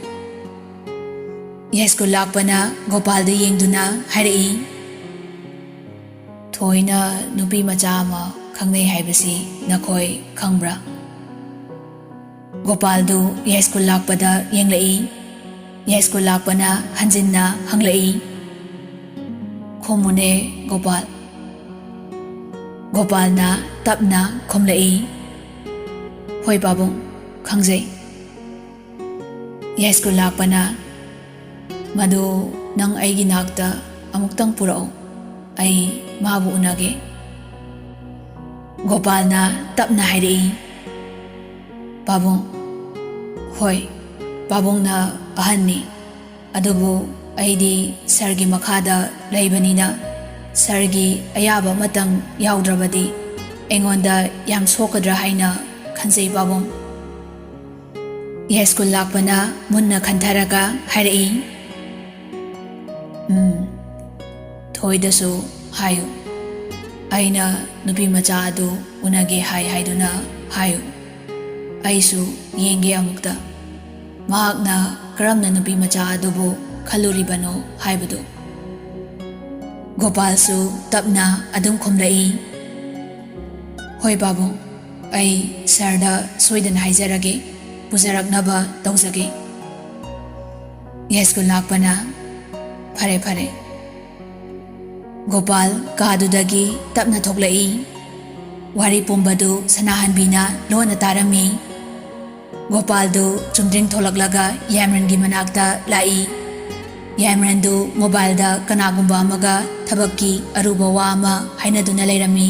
ꯌꯥꯏꯁ꯭ꯀꯨꯜ ꯂꯥꯛꯄꯅ ꯒꯣꯄꯥꯜꯗ ꯌꯦꯡꯗꯨꯅ ꯍꯥꯏꯔꯛꯏ, "ꯊꯣꯏꯅ ꯅꯨꯄꯤ ꯃꯆꯥ ꯑꯃ ꯈꯪꯅꯩ ꯍꯥꯏꯕꯁꯤ ꯅꯈꯣꯏ ꯈꯪꯕ꯭ꯔꯥ?" ꯒꯣꯄꯥꯜꯗꯨ ꯌꯥꯏꯁ꯭ꯀꯨꯜ ꯂꯥꯛꯄꯗ ꯌꯦꯡꯂꯛꯏ꯫ ꯌꯥꯏꯁ꯭ꯀꯨꯜ ꯂꯥꯛꯄꯅ ꯍꯟꯖꯤꯟꯅ ꯍꯪꯂꯛꯏ, "ꯈꯨꯝꯃꯨꯅꯦ ꯒꯣꯄꯥꯜ꯫" ꯒꯣꯄꯥꯜꯅ ꯇꯞꯅ ꯈꯨꯝꯂꯛꯏ, "ꯍꯣꯏ ꯄꯥꯕꯨꯡ, ꯈꯪꯖꯩ꯫" ꯌꯥꯏꯁ꯭ꯀꯨꯜ ꯂꯥꯛꯄꯅ, "ꯃꯗꯨ ꯅꯪ ꯑꯩꯒꯤ ꯅꯥꯛꯇ ꯑꯃꯨꯛꯇꯪ ꯄꯨꯔꯛꯎ, ꯑꯩ ꯃꯥꯕꯨ ꯎꯅꯒꯦ꯫" ꯒꯣꯄꯥꯜꯅ ꯇꯞꯅ ꯍꯥꯏꯔꯛꯏ, ꯄꯥꯕꯨꯡ, ꯍꯣꯏ, ꯄꯥꯕꯨꯡꯅ ꯑꯍꯟꯅꯤ꯫ ꯑꯗꯨꯕꯨ ꯑꯩꯗꯤ ꯁꯥꯔꯒꯤ ꯃꯈꯥꯗ ꯂꯩꯕꯅꯤꯅ ꯁꯥꯔꯒꯤ ꯑꯌꯥꯕ ꯑꯃꯇꯪ ꯌꯥꯎꯗ꯭ꯔꯕꯗꯤ ꯑꯩꯉꯣꯟꯗ ꯌꯥꯝ ꯁꯣꯛꯀꯗ꯭ꯔꯥ ꯍꯥꯏꯅ ꯈꯟꯖꯩ ꯄꯥꯕꯨꯡ꯫ ꯌꯥꯏꯁ꯭ꯀꯨꯜ ꯂꯥꯛꯄꯅ ꯃꯨꯟꯅ ꯈꯟꯊꯔꯒ ꯍꯥꯏꯔꯛꯏ, "ꯎꯝ, ꯊꯣꯏꯗꯁꯨ ꯍꯥꯏꯌꯨ꯫ ꯑꯩꯅ ꯅꯨꯄꯤ ꯃꯆꯥ ꯑꯗꯨ ꯎꯅꯒꯦ ꯍꯥꯏ ꯍꯥꯏꯗꯨꯅ ꯍꯥꯏꯌꯨ꯫ ꯑꯩꯁꯨ ꯌꯦꯡꯒꯦ ꯑꯃꯨꯛꯇ꯫ ꯃꯍꯥꯛꯅ ꯀꯔꯝꯅ ꯅꯨꯄꯤ ꯃꯆꯥ ꯑꯗꯨꯕꯨ ꯈꯜꯂꯨꯔꯤꯕꯅꯣ ꯍꯥꯏꯕꯗꯨ꯫" ꯒꯣꯄꯥꯜꯁꯨ ꯇꯞꯅ ꯑꯗꯨꯝ ꯈꯨꯝꯂꯛꯏ, "ꯍꯣꯏ ꯄꯥꯕꯨꯡ, ꯑꯩ ꯁꯥꯔꯗ ꯁꯣꯏꯗꯅ ꯍꯥꯏꯖꯔꯒꯦ, ꯄꯨꯖꯔꯛꯅꯕ ꯇꯧꯖꯒꯦ꯫" ꯌꯥꯏꯁ꯭ꯀꯨꯜ ꯂꯥꯛꯄꯅ, "ꯐꯔꯦ, ꯐꯔꯦ꯫" ꯒꯣꯄꯥꯜ ꯀꯥꯗꯨꯗꯒꯤ ꯇꯞꯅ ꯊꯣꯛꯂꯛꯏ꯫ ꯋꯥꯔꯤ ꯄꯨꯝꯕꯗꯨ ꯁꯅꯥꯍꯟꯕꯤꯅ ꯂꯣꯟꯅ ꯇꯥꯔꯝꯃꯤ꯫ ꯒꯣꯄꯥꯜꯗꯨ ꯆꯨꯝꯗ꯭ꯔꯤꯡ ꯊꯣꯛꯂꯛꯂꯒ ꯌꯥꯏꯃꯔꯟꯒꯤ ꯃꯅꯥꯛꯇ ꯂꯥꯛꯏ꯫ ꯌꯥꯏꯃꯔꯟꯗꯨ ꯃꯣꯕꯥꯏꯜꯗ ꯀꯅꯥꯒꯨꯝꯕ ꯑꯃꯒ ꯊꯕꯛꯀꯤ ꯑꯔꯨꯕ ꯋꯥ ꯑꯃ ꯍꯥꯏꯅꯗꯨꯅ ꯂꯩꯔꯝꯃꯤ꯫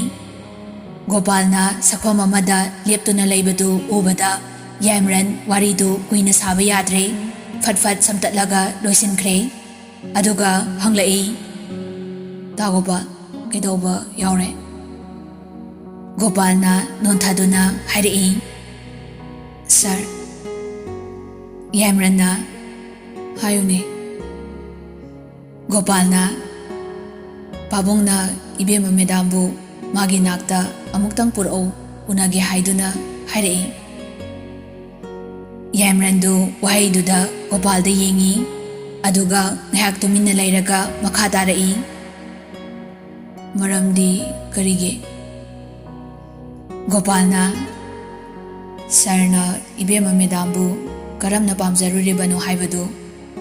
ꯒꯣꯄꯥꯜꯅ ꯁꯛꯐꯝ ꯑꯃꯗ ꯂꯦꯞꯇꯨꯅ ꯂꯩꯕꯗꯨ ꯎꯕꯗ ꯌꯥꯏꯃꯔꯟ ꯋꯥꯔꯤꯗꯨ ꯀꯨꯏꯅ ꯁꯥꯕ ꯌꯥꯗ꯭ꯔꯦ, ꯐꯠ ꯐꯠ ꯁꯝꯇꯠꯂꯒ ꯂꯣꯏꯁꯤꯟꯈ꯭ꯔꯦ꯫ ꯑꯗꯨꯒ ꯍꯪꯂꯛꯏ, "ꯇꯥ ꯒꯣꯄꯥꯜ, ꯀꯩꯗꯧꯕ ꯌꯥꯎꯔꯦ?" ꯒꯣꯄꯥꯜꯅ ꯅꯣꯟꯊꯗꯨꯅ ꯍꯥꯏꯔꯛꯏ, "ꯁꯥꯔ꯫" ꯌꯥꯏꯃꯔꯟꯅ, "ꯍꯥꯏꯌꯨꯅꯦ꯫" ꯒꯣꯄꯥꯜꯅ, "ꯄꯥꯕꯨꯡꯅ ꯏꯕꯦꯝꯃ ꯃꯦꯗꯥꯝꯕꯨ ꯃꯥꯒꯤ ꯅꯥꯛꯇ ꯑꯃꯨꯛꯇꯪ ꯄꯨꯔꯛꯎ, ꯎꯅꯒꯦ ꯍꯥꯏꯗꯨꯅ ꯍꯥꯏꯔꯛꯏ꯫" ꯌꯥꯏꯃꯔꯟꯗꯨ ꯋꯥꯍꯩꯗꯨꯗ ꯒꯣꯄꯥꯜꯗ ꯌꯦꯡꯉꯤ, ꯑꯗꯨꯒ ꯉꯥꯏꯍꯥꯛ ꯇꯨꯃꯤꯟꯅ ꯂꯩꯔꯒ ꯃꯈꯥ ꯇꯥꯔꯛꯏ, "ꯃꯔꯝꯗꯤ ꯀꯔꯤꯒꯤ?" ꯒꯣꯄꯥꯜꯅ, "ꯁꯥꯔꯅ ꯏꯕꯦꯝꯃ ꯃꯦꯗꯥꯝꯕꯨ ꯀꯔꯝꯅ ꯄꯥꯝꯖꯔꯨꯔꯤꯕꯅꯣ ꯍꯥꯏꯕꯗꯨ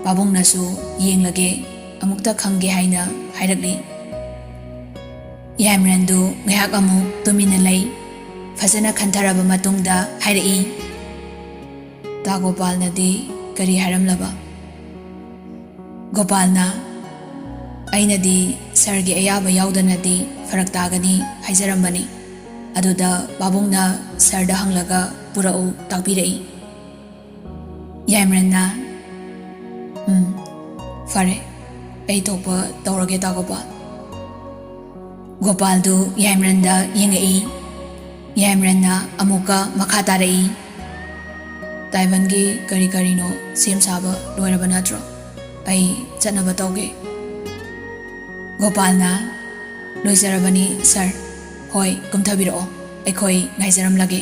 ꯄꯥꯕꯨꯡꯅꯁꯨ ꯌꯦꯡꯂꯒꯦ, ꯑꯃꯨꯛꯇ ꯈꯪꯒꯦ ꯍꯥꯏꯅ ꯍꯥꯏꯔꯛꯂꯤ꯫" ꯌꯥꯏꯃꯔꯟꯗꯨ ꯉꯥꯏꯍꯥꯛ ꯑꯃꯨꯛ ꯇꯨꯃꯤꯟꯅ ꯂꯩ꯫ ꯐꯖꯅ ꯈꯟꯊꯔꯕ ꯃꯇꯨꯡꯗ ꯍꯥꯏꯔꯛꯏ, "ꯇꯥ ꯒꯣꯄꯥꯜꯅꯗꯤ ꯀꯔꯤ ꯍꯥꯏꯔꯝꯂꯕ?" ꯒꯣꯄꯥꯜꯅ, "ꯑꯩꯅꯗꯤ ꯁꯥꯔꯒꯤ ꯑꯌꯥꯕ ꯌꯥꯎꯗꯅꯗꯤ ꯐꯔꯛ ꯇꯥꯒꯅꯤ ꯍꯥꯏꯖꯔꯝꯕꯅꯤ꯫ ꯑꯗꯨꯗ ꯄꯥꯕꯨꯡꯅ ꯁꯥꯔꯗ ꯍꯪꯂꯒ ꯄꯨꯔꯛꯎ ꯇꯥꯛꯄꯤꯔꯛꯏ꯫ ꯌꯥꯏꯃꯔꯟꯅ, "ꯎꯝ, ꯐꯔꯦ, ꯑꯩ ꯊꯣꯛꯄ ꯇꯧꯔꯒꯦ, ꯇꯥ ꯒꯣꯄꯥꯜ꯫" ꯒꯣꯄꯥꯜꯗꯨ ꯌꯥꯏꯃꯔꯟꯗ ꯌꯦꯡꯉꯛꯏ꯫ ꯌꯥꯏꯃꯔꯟꯅ ꯑꯃꯨꯛꯀ ꯃꯈꯥ ꯇꯥꯔꯛꯏ, "ꯇꯥꯏꯕꯟꯒꯤ ꯀꯔꯤ ꯀꯔꯤꯅꯣ ꯁꯦꯝ ꯁꯥꯕ ꯂꯣꯏꯔꯕ ꯅꯠꯇ꯭ꯔꯣ? ꯑꯩ ꯆꯠꯅꯕ ꯇꯧꯒꯦ꯫" ꯒꯣꯄꯥꯜꯅ, "ꯂꯣꯏꯖꯔꯕꯅꯤ ꯁꯥꯔ꯫ ꯍꯣꯏ, ꯀꯨꯝꯊꯕꯤꯔꯛꯑꯣ, ꯑꯩꯈꯣꯏ ꯉꯥꯏꯖꯔꯝꯂꯒꯦ꯫"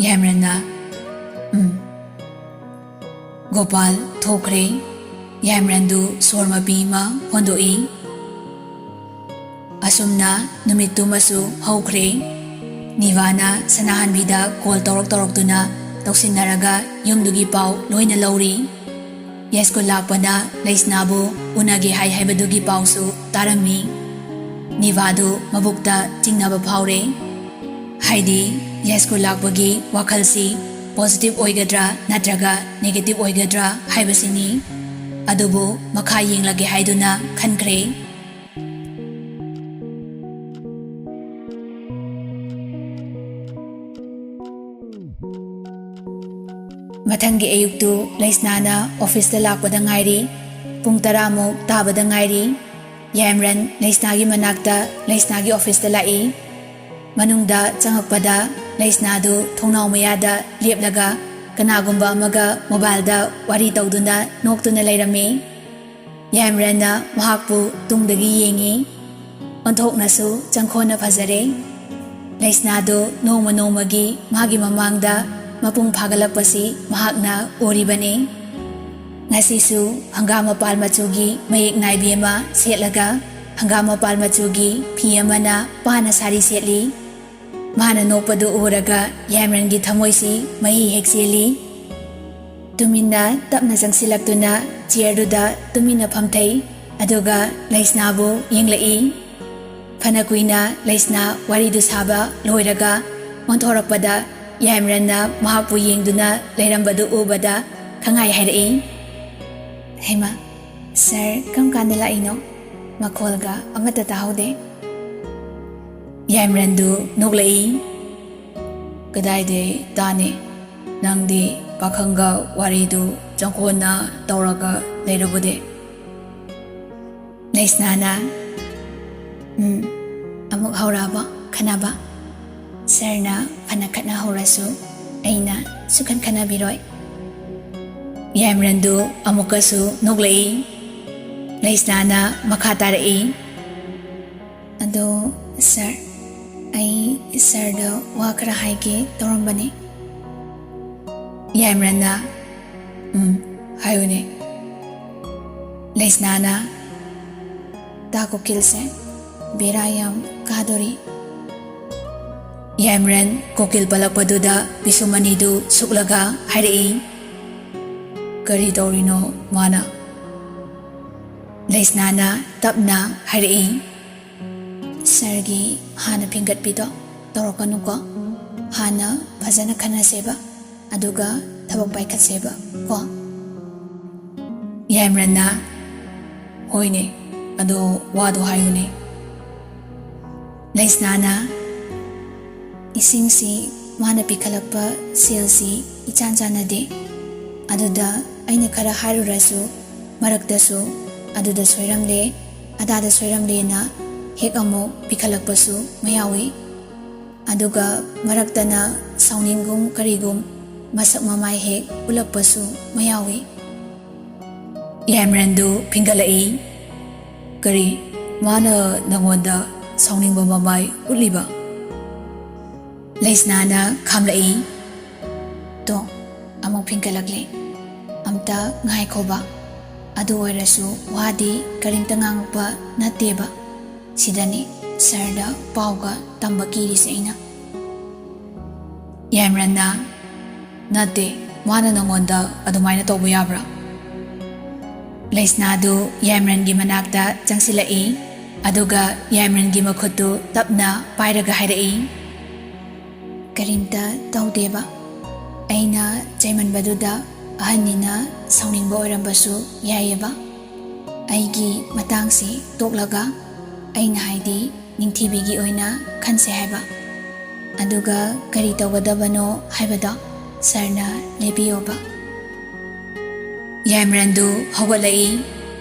ꯌꯥꯏꯃꯔꯟꯅ, "ꯎꯝ꯫" ꯒꯣꯄꯥꯜ ꯊꯣꯛꯈ꯭ꯔꯦ꯫ ꯌꯥꯏꯃꯔꯟꯗꯨ ꯁꯣꯔ ꯃꯄꯤ ꯑꯃ ꯍꯣꯟꯗꯣꯛꯏ꯫ ꯑꯁꯨꯝꯅ ꯅꯨꯃꯤꯠꯇꯨꯃꯁꯨ ꯍꯧꯈ꯭ꯔꯦ꯫ ꯅꯤꯚꯥꯅ ꯁꯅꯥꯍꯟꯕꯤꯗ ꯀꯣꯜ ꯇꯧꯔꯛ ꯇꯧꯔꯛꯇꯨꯅ ꯇꯧꯁꯤꯟꯅꯔꯒ ꯌꯨꯝꯗꯨꯒꯤ ꯄꯥꯎ ꯂꯣꯏꯅ ꯂꯧꯔꯤ꯫ ꯌꯥꯏꯁ꯭ꯀꯨꯜ ꯂꯥꯛꯄꯅ ꯂꯩꯁꯅꯥꯕꯨ ꯎꯅꯒꯦ ꯍꯥꯏ ꯍꯥꯏꯕꯗꯨꯒꯤ ꯄꯥꯎꯁꯨ ꯇꯥꯔꯝꯃꯤ꯫ ꯅꯤꯚꯥꯗꯨ ꯃꯕꯨꯛꯇ ꯆꯤꯡꯅꯕ ꯐꯥꯎꯔꯦ꯫ ꯍꯥꯏꯗꯤ, ꯌꯥꯏꯁ꯭ꯀꯨꯜ ꯂꯥꯛꯄꯒꯤ ꯋꯥꯈꯜꯁꯤ ꯄꯣꯖꯤꯇꯤꯚ ꯑꯣꯏꯒꯗ꯭ꯔꯥ ꯅꯠꯇ꯭ꯔꯒ ꯅꯦꯒꯦꯇꯤꯚ ꯑꯣꯏꯒꯗ꯭ꯔꯥ ꯍꯥꯏꯕꯁꯤꯅꯤ꯫ ꯑꯗꯨꯕꯨ ꯃꯈꯥ ꯌꯦꯡꯂꯒꯦ ꯍꯥꯏꯗꯨꯅ ꯈꯟꯈ꯭ꯔꯦ꯫ ꯃꯊꯪꯒꯤ ꯑꯌꯨꯛꯇꯨ ꯂꯩꯁꯅꯥꯅ ꯑꯣꯐꯤꯁꯇ ꯂꯥꯛꯄꯗ ꯉꯥꯏꯔꯤ꯫ ꯄꯨꯡ ꯇꯔꯥꯃꯨꯛ ꯇꯥꯕꯗ ꯉꯥꯏꯔꯤ꯫ ꯌꯥꯏꯃꯔꯟ ꯂꯩꯁꯅꯥꯒꯤ ꯃꯅꯥꯛꯇ ꯂꯩꯁꯅꯥꯒꯤ ꯑꯣꯐꯤꯁꯇ ꯂꯥꯛꯏ꯫ ꯃꯅꯨꯡꯗ ꯆꯪꯉꯛꯄꯗ ꯂꯩꯁꯅꯥꯗꯨ ꯊꯣꯡꯅꯥꯎ ꯃꯌꯥꯗ ꯂꯦꯞꯂꯒ ꯀꯅꯥꯒꯨꯝꯕ ꯑꯃꯒ ꯃꯣꯕꯥꯏꯜꯗ ꯋꯥꯔꯤ ꯇꯧꯗꯨꯅ ꯅꯣꯛꯇꯨꯅ ꯂꯩꯔꯝꯃꯤ꯫ ꯌꯥꯏꯃꯔꯟꯅ ꯃꯍꯥꯛꯄꯨ ꯇꯨꯡꯗꯒꯤ ꯌꯦꯡꯉꯤ꯫ ꯑꯣꯟꯊꯣꯛꯅꯁꯨ ꯆꯪꯈꯣꯟꯅ ꯐꯖꯔꯦ꯫ ꯂꯩꯁꯅꯥꯗꯨ ꯅꯣꯡꯃ ꯅꯣꯡꯃꯒꯤ ꯃꯥꯒꯤ ꯃꯃꯥꯡꯗ ꯃꯄꯨꯡ ꯐꯥꯒꯠꯂꯛꯄꯁꯤ ꯃꯍꯥꯛꯅ ꯎꯔꯤꯕꯅꯤ꯫ ꯉꯁꯤꯁꯨ ꯍꯪꯒꯥꯝ ꯃꯄꯥꯜ ꯃꯆꯨꯒꯤ ꯃꯌꯦꯛ ꯅꯥꯏꯕꯤ ꯑꯃ ꯁꯦꯠꯂꯒ, ꯍꯪꯒꯥꯝ ꯃꯄꯥꯜ ꯃꯆꯨꯒꯤ ꯐꯤ ꯑꯃꯅ ꯄꯥꯅ ꯁꯥꯔꯤ ꯁꯦꯠꯂꯤ꯫ ꯃꯥꯅ ꯅꯣꯛꯄꯗꯨ ꯎꯔꯒ ꯌꯥꯏꯃꯔꯟꯒꯤ ꯊꯃꯣꯏꯁꯤ ꯃꯍꯤ ꯍꯦꯛ ꯆꯦꯜꯂꯤ꯫ ꯇꯨꯃꯤꯟꯅ ꯇꯞꯅ ꯆꯪꯁꯤꯜꯂꯛꯇꯨꯅ ꯆꯤꯌꯔꯗꯨꯗ ꯇꯨꯃꯤꯟꯅ ꯐꯝꯊꯩ, ꯑꯗꯨꯒ ꯂꯩꯁꯅꯥꯕꯨ ꯌꯦꯡꯂꯛꯏ꯫ ꯐꯅ ꯀꯨꯏꯅ ꯂꯩꯁꯅꯥ ꯋꯥꯔꯤꯗꯨ ꯁꯥꯕ ꯂꯣꯏꯔꯒ ꯑꯣꯟꯊꯣꯔꯛꯄꯗ ꯌꯥꯏꯃꯔꯟꯅ ꯃꯍꯥꯛꯄꯨ ꯌꯦꯡꯗꯨꯅ ꯂꯩꯔꯝꯕꯗꯨ ꯎꯕꯗ ꯈꯪꯍꯥꯏ ꯍꯥꯏꯔꯛꯏ, "ꯍꯩꯃꯥ, ꯁꯥꯔ ꯀꯔꯝ ꯀꯥꯟꯗ ꯂꯥꯛꯏꯅꯣ? ꯃꯈꯣꯜꯒ ꯑꯃꯠꯇ ꯇꯥꯍꯧꯗꯦ꯫" ꯌꯥꯏꯃꯔꯟꯗꯨ ꯅꯣꯛꯂꯛꯏ꯫ ꯀꯗꯥꯏꯗꯩ ꯇꯥꯅꯤ? ꯅꯪꯗꯤ ꯄꯥꯈꯪꯒ ꯋꯥꯔꯤꯗꯨ ꯆꯪꯈꯣꯟꯅ ꯇꯧꯔꯒ ꯂꯩꯔꯕꯨꯗꯤ꯫ ꯂꯩꯁꯅꯥꯅ, "ꯎꯝ, ꯑꯃꯨꯛ ꯍꯧꯔꯛꯑꯕꯣ ꯈꯠꯅꯕ? ꯁꯥꯔꯅ ꯐꯅ ꯈꯠꯅꯍꯧꯔꯁꯨ ꯑꯩꯅ ꯁꯨꯛꯈꯟ ꯈꯠꯅꯕꯤꯔꯣꯏ꯫" ꯌꯥꯏꯃꯔꯟꯗꯨ ꯑꯃꯨꯛꯀꯁꯨ ꯅꯣꯛꯂꯛꯏ꯫ ꯂꯩꯁꯅꯥꯅ ꯃꯈꯥ ꯇꯥꯔꯛꯏ, "ꯑꯗꯣ ꯁꯥꯔ, ꯑꯩ ꯁꯥꯔꯗ ꯋꯥ ꯈꯔ ꯍꯥꯏꯒꯦ ꯇꯧꯔꯝꯕꯅꯤ꯫" ꯌꯥꯏꯃꯔꯟꯅ, "ꯎꯝ, ꯍꯥꯏꯌꯨꯅꯦ꯫" ꯂꯩꯁꯅꯥꯅ, "ꯇꯥ ꯀꯨꯀꯤꯜꯁꯦ ꯕꯦꯔꯥ ꯌꯥꯝ ꯀꯥꯗꯣꯔꯤ꯫" ꯌꯥꯏꯃꯔꯟ ꯀꯨꯀꯤꯜ ꯄꯜꯂꯛꯄꯗꯨꯗ ꯄꯤꯁꯨꯝ ꯑꯅꯤꯗꯨ ꯁꯨꯛꯂꯒ ꯍꯥꯏꯔꯛꯏ, "ꯀꯔꯤ ꯇꯧꯔꯤꯅꯣ ꯃꯥꯅ?" ꯂꯩꯁꯅꯥꯅ ꯇꯞꯅ ꯍꯥꯏꯔꯛꯏ, "ꯁꯥꯔꯒꯤ ꯍꯥꯟꯅ ꯐꯤꯡꯒꯠꯄꯤꯗꯣ ꯇꯧꯔꯛꯀꯅꯨꯀꯣ꯫ ꯍꯥꯟꯅ ꯐꯖꯅ ꯈꯟꯅꯁꯦꯕ, ꯑꯗꯨꯒ ꯊꯕꯛ ꯄꯥꯏꯈꯠꯁꯦꯕ ꯀꯣ꯫" ꯌꯥꯏꯃꯔꯟꯅ, "ꯍꯣꯏꯅꯦ, ꯑꯗꯣ ꯋꯥꯗꯣ ꯍꯥꯏꯌꯨꯅꯦ꯫" ꯂꯩꯁꯅꯥꯅ, "ꯏꯁꯤꯡꯁꯤ ꯃꯥꯅ ꯄꯤꯈꯠꯂꯛꯄ ꯁꯦꯜꯁꯤ ꯏꯆꯥꯟ ꯆꯥꯟꯅꯗꯦ꯫ ꯑꯗꯨꯗ ꯑꯩꯅ ꯈꯔ ꯍꯥꯏꯔꯨꯔꯁꯨ ꯃꯔꯛꯇꯁꯨ ꯑꯗꯨꯗ ꯁꯣꯏꯔꯝꯂꯦ, ꯑꯗꯥꯗ ꯁꯣꯏꯔꯝꯂꯦꯅ ꯍꯦꯛ ꯑꯃꯨꯛ ꯄꯤꯈꯠꯂꯛꯄꯁꯨ ꯃꯌꯥꯎꯏ꯫ ꯑꯗꯨꯒ ꯃꯔꯛꯇꯅ ꯁꯥꯎꯅꯤꯡꯒꯨꯝ ꯀꯔꯤꯒꯨꯝ ꯃꯁꯛ ꯃꯃꯥꯏ ꯍꯦꯛ ꯎꯠꯂꯛꯄꯁꯨ ꯃꯌꯥꯎꯏ꯫" ꯌꯥꯏꯃꯔꯟꯗꯨ ꯐꯤꯡꯒꯠꯂꯛꯏ꯫ "ꯀꯔꯤ? ꯃꯥꯅ ꯅꯉꯣꯟꯗ ꯁꯥꯎꯅꯤꯡꯕ ꯃꯃꯥꯏ ꯎꯠꯂꯤꯕ?" ꯂꯩꯁꯅꯥꯅ ꯈꯥꯝꯂꯛꯏ꯫ "ꯇꯣ, ꯑꯃꯨꯛ ꯐꯤꯡꯒꯠꯂꯛꯂꯦ꯫ ꯑꯝꯇ ꯉꯥꯏꯈꯣꯕ꯫ ꯑꯗꯨ ꯑꯣꯏꯔꯁꯨ ꯋꯥꯗꯤ ꯀꯔꯤꯝꯇ ꯉꯥꯡꯉꯛꯄ ꯅꯠꯇꯦꯕ꯫ ꯁꯤꯗꯅꯤ ꯁꯥꯔꯗ ꯄꯥꯎꯒ ꯇꯝꯕ ꯀꯤꯔꯤꯁꯦ ꯑꯩꯅ꯫" ꯌꯥꯏꯃꯔꯟꯅ, "ꯅꯠꯇꯦ, ꯃꯥꯅ ꯅꯉꯣꯟꯗ ꯑꯗꯨꯃꯥꯏꯅ ꯇꯧꯕ ꯌꯥꯕ꯭ꯔꯥ?" ꯂꯩꯁꯅꯥꯗꯨ ꯌꯥꯏꯃꯔꯟꯒꯤ ꯃꯅꯥꯛꯇ ꯆꯪꯁꯤꯜꯂꯛꯏ, ꯑꯗꯨꯒ ꯌꯥꯏꯃꯔꯟꯒꯤ ꯃꯈꯨꯠꯇꯨ ꯇꯞꯅ ꯄꯥꯏꯔꯒ ꯍꯥꯏꯔꯛꯏ, "ꯀꯔꯤꯝꯇ ꯇꯧꯗꯦꯕ꯫ ꯑꯩꯅ ꯆꯩꯃꯟꯕꯗꯨꯗ ꯑꯍꯟꯅꯤꯅ ꯁꯥꯎꯅꯤꯡꯕ ꯑꯣꯏꯔꯝꯕꯁꯨ ꯌꯥꯏꯌꯦꯕ꯫ ꯑꯩꯒꯤ ꯃꯇꯥꯡꯁꯤ ꯇꯣꯛꯂꯒ, ꯑꯩꯅ ꯍꯥꯏꯗꯤ ꯅꯤꯡꯊꯤꯕꯤꯒꯤ ꯑꯣꯏꯅ ꯈꯟꯁꯦ ꯍꯥꯏꯕ꯫" ꯑꯗꯨꯒ ꯀꯔꯤ ꯇꯧꯒꯗꯕꯅꯣ ꯍꯥꯏꯕꯗꯣ ꯁꯥꯔꯅ ꯂꯦꯞꯄꯤꯌꯣꯕ꯫ ꯌꯥꯏꯃꯔꯟꯗꯨ ꯍꯧꯒꯠꯂꯛꯏ,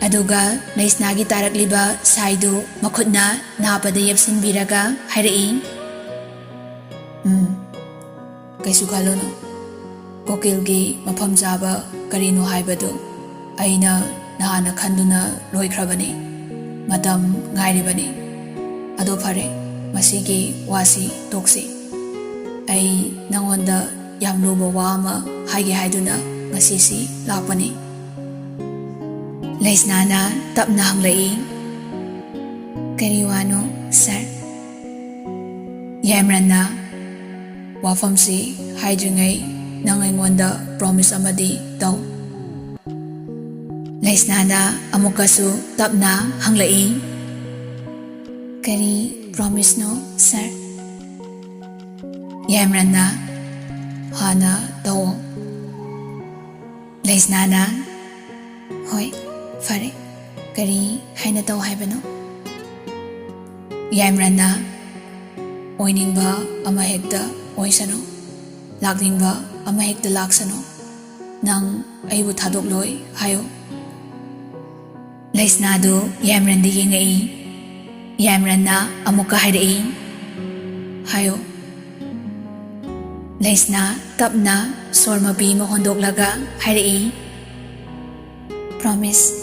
ꯑꯗꯨꯒ ꯂꯩꯁꯅꯥꯒꯤ ꯇꯥꯔꯛꯂꯤꯕ ꯁꯥꯏꯗꯨ ꯃꯈꯨꯠꯅ ꯅꯥꯄꯗ ꯌꯦꯞꯁꯤꯟꯕꯤꯔꯒ ꯍꯥꯏꯔꯛꯏ, "ꯎꯝ, ꯀꯩꯁꯨ ꯈꯜꯂꯨꯅꯨ꯫ ꯀꯣꯀꯤꯜꯒꯤ ꯃꯐꯝ ꯆꯥꯕ ꯀꯔꯤꯅꯣ ꯍꯥꯏꯕꯗꯨ ꯑꯩꯅ ꯅꯍꯥꯟꯅ ꯈꯟꯗꯨꯅ ꯂꯣꯏꯈ꯭ꯔꯕꯅꯤ꯫ ꯃꯇꯝ ꯉꯥꯏꯔꯤꯕꯅꯤ꯫ ꯑꯗꯣ ꯐꯔꯦ, ꯃꯁꯤꯒꯤ ꯋꯥꯁꯤ ꯇꯣꯛꯁꯤ꯫ ꯑꯩ ꯅꯉꯣꯟꯗ ꯌꯥꯝ ꯂꯨꯕ ꯋꯥ ꯑꯃ ꯍꯥꯏꯒꯦ ꯍꯥꯏꯗꯨꯅ ꯉꯁꯤꯁꯤ ꯂꯥꯛꯄꯅꯤ꯫" ꯂꯩꯁꯅꯥꯅ ꯇꯞꯅ ꯍꯪꯂꯛꯏ, "ꯀꯔꯤ ꯋꯥꯅꯣ, ꯁꯥꯔ?" ꯌꯥꯏꯃꯔꯟꯅ, "ꯋꯥꯐꯝꯁꯤ ꯍꯥꯏꯗ꯭ꯔꯤꯉꯩ ꯅꯪ ꯑꯩꯉꯣꯟꯗ ꯄ꯭ꯔꯣꯃꯤꯁ ꯑꯃꯗꯤ ꯇꯧ꯫" ꯂꯩꯁꯅꯥꯅ ꯑꯃꯨꯛꯀꯁꯨ ꯇꯞꯅ ꯍꯪꯂꯛꯏ, "ꯀꯔꯤ ꯄ꯭ꯔꯣꯃꯤꯁꯅꯣ, ꯁꯥꯔ?" ꯌꯥꯏꯃꯔꯟꯅ, "ꯍꯥꯟꯅ ꯇꯧꯑꯣ꯫" ꯂꯩꯁꯅꯥꯅ, "ꯍꯣꯏ, ꯐꯔꯦ꯫ ꯀꯔꯤ ꯍꯥꯏꯅ ꯇꯧ ꯍꯥꯏꯕꯅꯣ?" ꯌꯥꯏꯃꯔꯟꯅ, "ꯑꯣꯏꯅꯤꯡꯕ ꯑꯃ ꯍꯦꯛꯇ ꯑꯣꯏꯁꯅꯨ, ꯂꯥꯛꯅꯤꯡꯕ ꯑꯃ ꯍꯦꯛꯇ ꯂꯥꯛꯁꯅꯨ, ꯅꯪ ꯑꯩꯕꯨ ꯊꯥꯗꯣꯛꯂꯣꯏ ꯍꯥꯏꯌꯨ꯫" ꯂꯩꯁꯅꯥꯗꯨ ꯌꯥꯏꯃꯔꯟꯗ ꯌꯦꯡꯉꯛꯏ꯫ ꯌꯥꯏꯃꯔꯟꯅ ꯑꯃꯨꯛꯀ ꯍꯥꯏꯔꯛꯏ, "ꯍꯥꯏꯌꯨ꯫" ꯂꯩꯁꯅꯥ ꯇꯞꯅ ꯁꯣꯔ ꯃꯄꯤ ꯑꯃ ꯍꯣꯟꯗꯣꯛꯂꯒ ꯍꯥꯏꯔꯛꯏ, "ꯄ꯭ꯔꯣꯃꯤꯁ,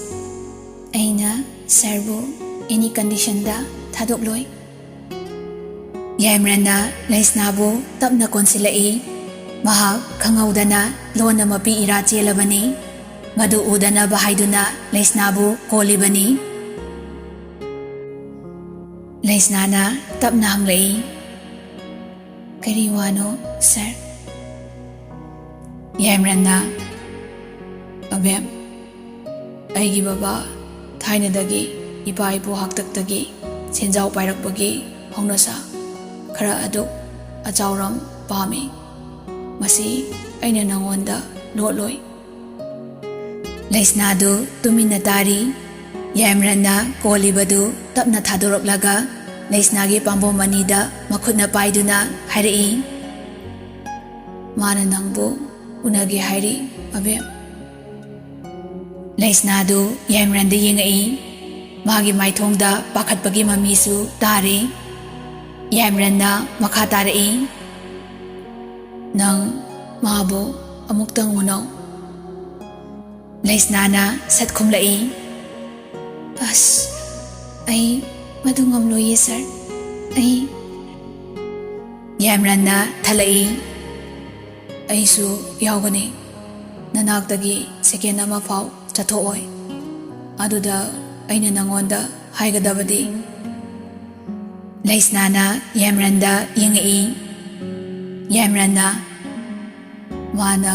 ꯑꯩꯅ ꯁꯥꯔꯕꯨ ꯑꯦꯅꯤ ꯀꯟꯗꯤꯁꯟꯗ ꯊꯥꯗꯣꯛꯂꯣꯏ꯫" ꯌꯥꯏꯃꯔꯟꯅ ꯂꯩꯁꯅꯥꯕꯨ ꯇꯞꯅ ꯀꯣꯟꯁꯤꯜꯂꯛꯏ꯫ ꯃꯍꯥꯛ ꯈꯪꯍꯧꯗꯅ ꯂꯣꯟꯅ ꯃꯄꯤ ꯏꯔꯥ ꯆꯦꯜꯂꯕꯅꯤ꯫ ꯃꯗꯨ ꯎꯗꯅꯕ ꯍꯥꯏꯗꯨꯅ ꯂꯩꯁꯅꯥꯕꯨ ꯀꯣꯜꯂꯤꯕꯅꯤ꯫ ꯂꯩꯁꯅꯥꯅ ꯇꯞꯅ ꯍꯪꯂꯛꯏ, "ꯀꯔꯤ ꯋꯥꯅꯣ, ꯁꯥꯔ?" ꯌꯥꯏꯃꯔꯟꯅ, "ꯑꯕꯦꯝ, ꯑꯩꯒꯤ ꯕꯕꯥ ꯊꯥꯏꯅꯗꯒꯤ ꯏꯄꯥ ꯏꯄꯨ ꯍꯥꯛꯇꯛꯇꯒꯤ ꯁꯦꯟꯖꯥꯎ ꯄꯥꯏꯔꯛꯄꯒꯤ ꯍꯧꯅꯁꯥ ꯈꯔ ꯑꯗꯨ ꯑꯆꯥꯎꯔꯝ ꯄꯥꯝꯃꯤ꯫ ꯃꯁꯤ ꯑꯩꯅ ꯅꯉꯣꯟꯗ ꯂꯣꯠꯂꯣꯏ꯫" ꯂꯩꯁꯅꯥꯗꯨ ꯇꯨꯃꯤꯟꯅ ꯇꯥꯔꯤ꯫ ꯌꯥꯏꯃꯔꯟꯅ ꯀꯣꯜꯂꯤꯕꯗꯨ ꯇꯞꯅ ꯊꯥꯗꯣꯔꯛꯂꯒ ꯂꯩꯁꯅꯥꯒꯤ ꯄꯥꯝꯕꯣꯝ ꯑꯅꯤꯗ ꯃꯈꯨꯠꯅ ꯄꯥꯏꯗꯨꯅ ꯍꯥꯏꯔꯛꯏ, "ꯃꯥꯅ ꯅꯪꯕꯨ ꯎꯅꯒꯦ ꯍꯥꯏꯔꯤ, ꯑꯕꯦꯝ꯫" ꯂꯩꯁꯅꯥꯗꯨ ꯌꯥꯏꯃꯔꯟꯗ ꯌꯦꯡꯉꯛꯏ꯫ ꯃꯥꯒꯤ ꯃꯥꯏꯊꯣꯡꯗ ꯄꯥꯈꯠꯄꯒꯤ ꯃꯃꯤꯁꯨ ꯇꯥꯔꯤ꯫ ꯌꯥꯏꯃꯔꯟꯅ ꯃꯈꯥ ꯇꯥꯔꯛꯏ, "ꯅꯪ ꯃꯥꯕꯨ ꯑꯃꯨꯛꯇꯪ ꯎꯅꯧ꯫" ꯂꯩꯁꯅꯥꯅ ꯁꯠ ꯈꯨꯝꯂꯛꯏ, "ꯑꯁ, ꯑꯩ ꯃꯗꯨ ꯉꯝꯂꯣꯏꯌꯦ, ꯁꯥꯔ꯫ ꯑꯩ" ꯌꯥꯏꯃꯔꯟꯅ ꯊꯠꯂꯛꯏ, "ꯑꯩꯁꯨ ꯌꯥꯎꯒꯅꯤ꯫ ꯅꯅꯥꯛꯇꯒꯤ ꯁꯦꯀꯦꯟ ꯑꯃ ꯐꯥꯎ ꯆꯠꯊꯣꯛꯑꯣꯏ꯫ ꯑꯗꯨꯗ ꯑꯩꯅ ꯅꯉꯣꯟꯗ ꯍꯥꯏꯒꯗꯕꯗꯤ꯫" ꯂꯩꯁꯅꯥꯅ ꯌꯥꯏꯃꯔꯟꯗ ꯌꯦꯡꯉꯛꯏ꯫ ꯌꯥꯏꯃꯔꯟꯅ, "ꯃꯥꯅ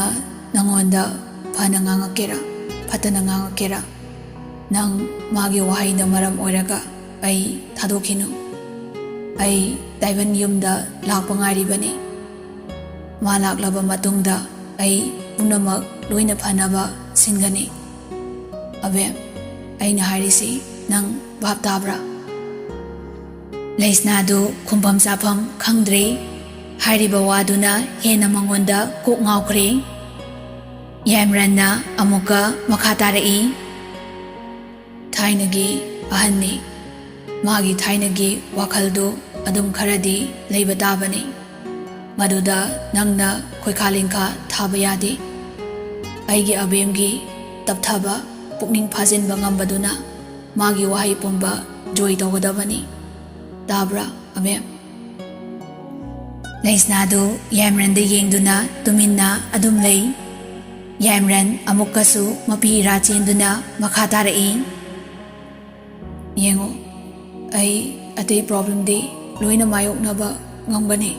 ꯅꯉꯣꯟꯗ ꯐꯅ ꯉꯥꯡꯉꯛꯀꯦꯔꯥ, ꯐꯠꯇꯅ ꯉꯥꯡꯉꯛꯀꯦꯔꯥ, ꯅꯪ ꯃꯥꯒꯤ ꯋꯥꯍꯩꯅ ꯃꯔꯝ ꯑꯣꯏꯔꯒ ꯑꯩ ꯊꯥꯗꯣꯛꯈꯤꯅꯨ꯫ ꯑꯩ ꯇꯥꯏꯕꯟ ꯌꯨꯝꯗ ꯂꯥꯛꯄ ꯉꯥꯏꯔꯤꯕꯅꯤ꯫ ꯃꯥ ꯂꯥꯛꯂꯕ ꯃꯇꯨꯡꯗ ꯑꯩ ꯄꯨꯝꯅꯃꯛ ꯂꯣꯏꯅ ꯐꯅꯕ ꯁꯤꯟꯒꯅꯤ꯫ ꯑꯕꯦꯝ, ꯑꯩꯅ ꯍꯥꯏꯔꯤꯁꯤ ꯅꯪ ꯚꯥꯞ ꯇꯥꯕ꯭ꯔꯥ?" ꯂꯩꯁꯅꯥꯗꯨ ꯈꯨꯝꯐꯝ ꯆꯥꯐꯝ ꯈꯪꯗ꯭ꯔꯦ꯫ ꯍꯥꯏꯔꯤꯕ ꯋꯥꯗꯨꯅ ꯍꯦꯟꯅ ꯃꯉꯣꯟꯗ ꯀꯣꯛ ꯉꯥꯎꯈ꯭ꯔꯦ꯫ ꯌꯥꯏꯃꯔꯟꯅ ꯑꯃꯨꯛꯀ ꯃꯈꯥ ꯇꯥꯔꯛꯏ, "ꯊꯥꯏꯅꯒꯤ ꯑꯍꯟꯅꯤ꯫ ꯃꯥꯒꯤ ꯊꯥꯏꯅꯒꯤ ꯋꯥꯈꯜꯗꯨ ꯑꯗꯨꯝ ꯈꯔꯗꯤ ꯂꯩꯕ ꯇꯥꯕꯅꯤ꯫ ꯃꯗꯨꯗ ꯅꯪꯅ ꯈꯣꯏꯈꯥ ꯂꯤꯡꯈꯥ ꯊꯥꯕ ꯌꯥꯗꯦ꯫ ꯑꯩꯒꯤ ꯑꯕꯦꯝꯒꯤ ꯇꯞꯊꯕ ꯄꯨꯛꯅꯤꯡ ꯐꯥꯖꯤꯟꯕ ꯉꯝꯕꯗꯨꯅ ꯃꯥꯒꯤ ꯋꯥꯍꯩ ꯄꯨꯝꯕ ꯖꯣꯏ ꯇꯧꯒꯗꯕꯅꯤ꯫ ꯇꯥꯕ꯭ꯔꯥ, ꯑꯕꯦꯝ?" ꯂꯩꯁꯅꯥꯗꯨ ꯌꯥꯏꯃꯔꯟꯗ ꯌꯦꯡꯗꯨꯅ ꯇꯨꯃꯤꯟꯅ ꯑꯗꯨꯝ ꯂꯩ꯫ ꯌꯥꯏꯃꯔꯟ ꯑꯃꯨꯛꯀꯁꯨ ꯃꯄꯤ ꯏꯔꯥ ꯆꯦꯟꯗꯨꯅ ꯃꯈꯥ ꯇꯥꯔꯛꯏ, "ꯌꯦꯡꯉꯨ, ꯑꯩ ꯑꯇꯩ ꯄ꯭ꯔꯣꯕ꯭ꯂꯦꯝꯗꯤ ꯂꯣꯏꯅ ꯃꯥꯌꯣꯛꯅꯕ ꯉꯝꯒꯅꯤ,